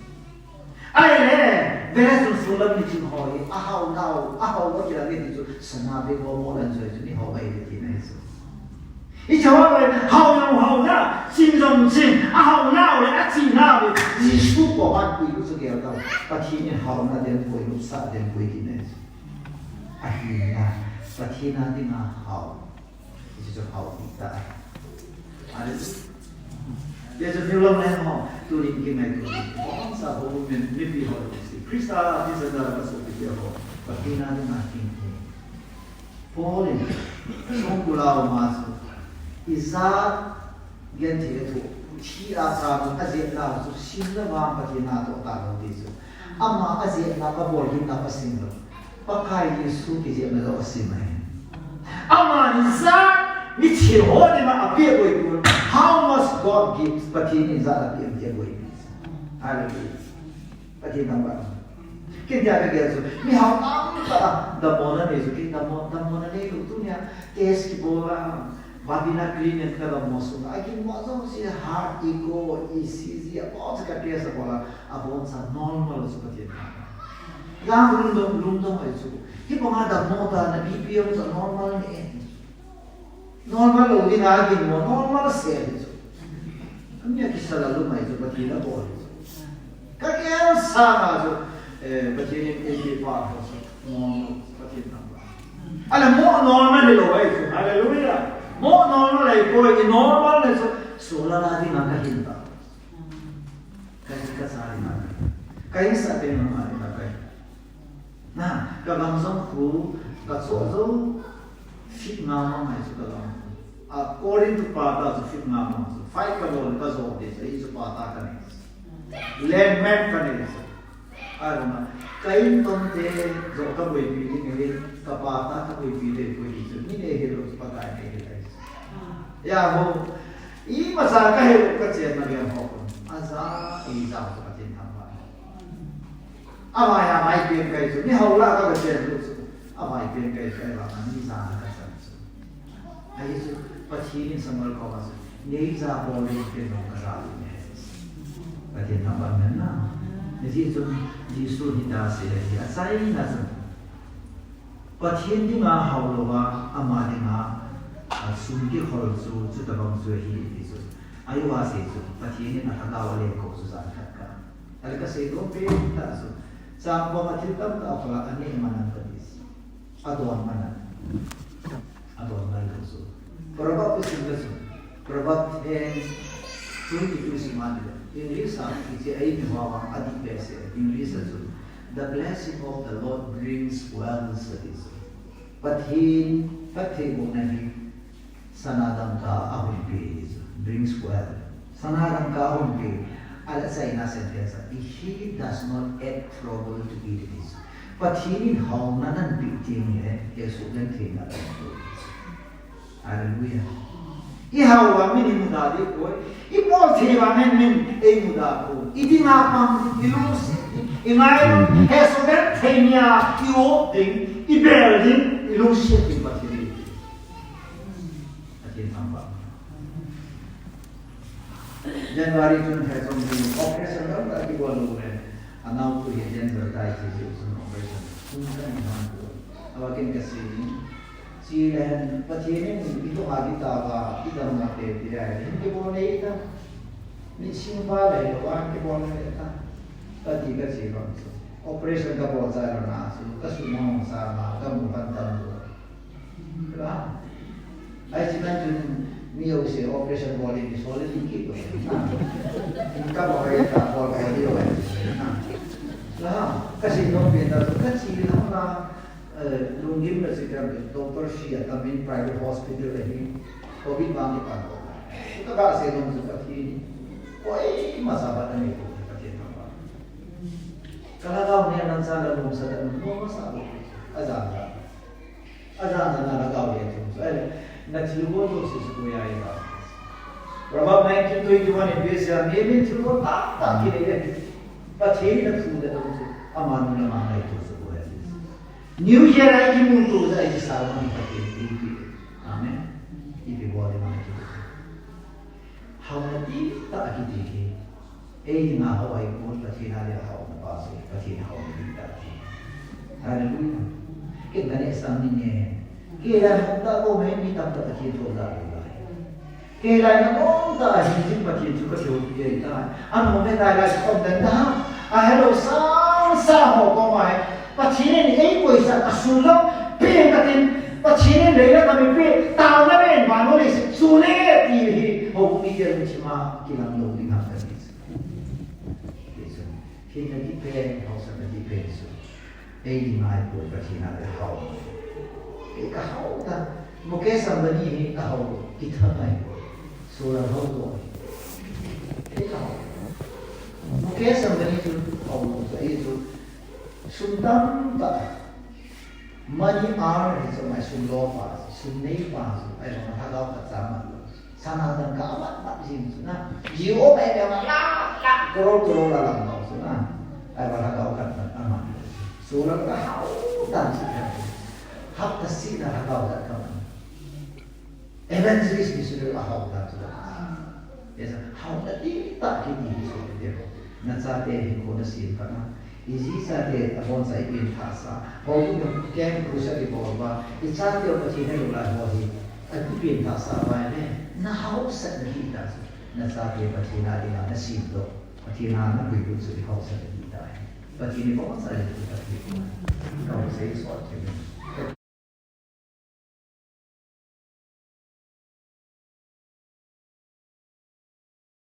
Ahile, vele chun solam ni ching ho hi, ahao nau, ahao nau kila nge ti chu, sana be bo mo lan choi chu ni ho bai ti na hi chu. I chawa le, hao nau hao na, ching jong ching, ahao nau le, achih nau le, Jesu ko hat pui lu chu gel tau. Pathen in haona den pui, nopsa den pui ti na hi chu. Ahi na, Pathen a dinga hao. Hichu hao ti ta. Hallelujah. Hichu niu lom le ho, tunin kingaito. Bonsa ho, mi, mipi ho, si Christa, Christa da ba so ti ho. Pathen a dinga kin. Paul in, songkul a um a chu, ijat genthei thu, thi a cha chu, ajehna chu, sim le vang Pathen a toh talou ti chu. Ama ajehna kabol hih na pasing lou. Pakai Jesu kijepna jong asim ahi. Amani jat mithi ho dinga apeh boi pon. How much God gives, Pathen in jat apeh, apeh boi. Hallelujah. Pathen thangvah. Ken tia kagel chu, mihao tamtah a damlouna nei chu, ken damlou, damlouna neilou tunia, test kibol a, Babina clinic ka dammo sunga, akinmo jouse heart, echo, E C G, aboncha ka test abol a, aboncha normal chu Pathen thangvah. Lang lungdong, lungdong ahi chu. Hibanga dammo ta na B P jong chu normal ne. Normal lou dinga aginmo, normal se ahi chu. Ami a kisala lum ahi chu, Pathen abol ahi chu. Ka gel sanga chu, eh, Pathen in eipeh pa ho chu, normal, Pathen thangvah. Ahile mo normal hilou ahi chu, hallelujah. Mo normal ahipoi, i normal le chu, solam a dinga kahin ta. Kahi kasa dinga. Kahi sa te normal dinga kahi. Na, ka gamsung khu, ka cho jou, feet nga ma ngai chu ka gamsung. A, according to pa ta chu feet nga ma chu. Five ka bol ka jo de, chu, hichu pa ta ka nei. Land map ka nei chu. Ai, ma, ka in tom te, jo ka boipi ding ahi, ka pa ta ka boipi ding ahi, chu. Ni nei hilou chu Pakai nei hilai. Ya ho, imacha ka hilou ka chenna veng ho. Aja, ija chu Pathen thangvah. Avai, avai pen kahi chu, ni hao lah a ka chen lut chu. Avai pen kahi chu, ahivang a ni ja a ka chan chu. Ahi chu, Pathen in Samuel koma chu, nei ja bol le pen jong ka ja lut ne. Pathen thangvah hen na. Hijeh chun, Jesu hi ta se le hi, achaina chu. Pathen dinga hao louva, ama dinga, a, sum kikhol chu, chutabang chu ahi ti chu. Ahivang a sei chu, Pathen in alhagao a len kou chu jan khat ka. Ahile kasei nom pen tah chu, chang bang a thil tamtah a khola aneh man ang kati chu. Adon man a. Adon man lo chu. Proverb sim le chu. Proverb ten twenty-two sim a ni le. English a kiche a ipi vang a dih behseh. English a chu. The blessing of the Lord brings wealth, ati chu. Pathen, Pathen phattheibohna hi sana dangka ahung pi, brings wealth. Sana dangka ahung pi, a le China sentence a, he does not add trouble to it, ati chu. Pathen in haona nanpeh teng le, eisugentheina atong poi. Hallelujah. I hao vang min imuda ding poi. I bol thei vang hin min eimuda poi. I dinga pang, i lungset ding, i ngailou, eisugentheina, i op ding, i bel ding, i lungset ding Pathen. Pathen thangvah. January chun he chun hi operation dang ta kibol lou le. Anao tu hi danger tai ti ji chun operation. Chun kan ni han tu. Awa ken ka si ni. Si le hen Pathen in i tu ha di ta ba, i dam na pe ti ai. Hin kibol nei ta. Ni sing ba le lo wa kibol nei ta. Ka ti ka si ron chu. Operation ka bol cha ron a chu. Ka su mong sa ma, ka mu kan tam tu. Ba? Ai, chi nan chun mi jouse operation bol in, mi sol in ki ko. Ka bol ye ta, bol bol ye. La, ka si no pe ta, ka chi na la, eh, lunggim na si ka, doctor si a, ta min private hospital le hi, covid bang ki pan ko. Ka ba se no su ka thi. Ko ei ma sa ba ta ni ko ka thi ta ba. Ka la ga ne nan sa la lung sa ta no ma sa lo. A ja ja. Ajan ajan a lhagao le thum chu. Ahile, na thilbol jouse chu koi a i ta. Proverb nineteen twenty-one in ipi asei a, mihem in thilbol tamtah kinei le, Pathen in athum le dong chu, ama nung le ama ngaito chu koi a i ta. New Year a i kimuto chu a i kisal ma hi Pathen in eipe. Amen. Ipi bol ding ma i kimuto. Haona dihtah kiti hi. Ei dinga hao ahipon, Pathen a dinga haona pa chu, Pathen haona dihtah ti. Hallelujah. Ken kaneh sang ning e. Kei lai hao tah ko mai mi tamtah Pathen thou da lou lai. Kei lai na kom tah a hin jing Pathen chu ka thou pi e ta. An hom e tai lai khom dan ta. A hello sang sang ho ko mai. Pathen in eikoisah a sun jong peng katin, Pathen in lei le kam eipeh, taona pen vannoi leiset chule ti hi, houbung mite lungthim a kilang lou ding ham kati. Hinna dih pen, haosatna dih pen chu. Ei dinga ahipoi, Pathen a le hao. Ei ka hao ta. Mukesh Ambani hi ahao kitha ngai. Solar hao to. Ei ka hao. Mukesh Ambani chu hao to, ei chu sum tamtah. Money earner hi chu mai sum lo pa, sum nei pa chu, ahivang lhagao khat cha man lo. Sana dangka amat mat jing chu na. Jio mai mai ma lakh lakh crore crore a lang lo chu na. Ahivang lhagao khat mat amat lo. Solar ka hao tan chu na. Hapta seh na lhagao khat ka man. Evangelist missionary a hao ta chu. Yes, haona dihtah kiti hi chu te ho. Na chate hinkho na sem kha na. I ji chate aboncha i pengthah sah. Houbung camp crusade i bol uva. I chate u Pathen a lou lai ho hi. A i pengthah sah uva le. Na haosatna dihtah chu. Na chate Pathen a dinga na sem doh. Pathen a na puilut chu i haosatna dihtah. Pathen in aboncha le tu Pathen. Ka sei sot ke.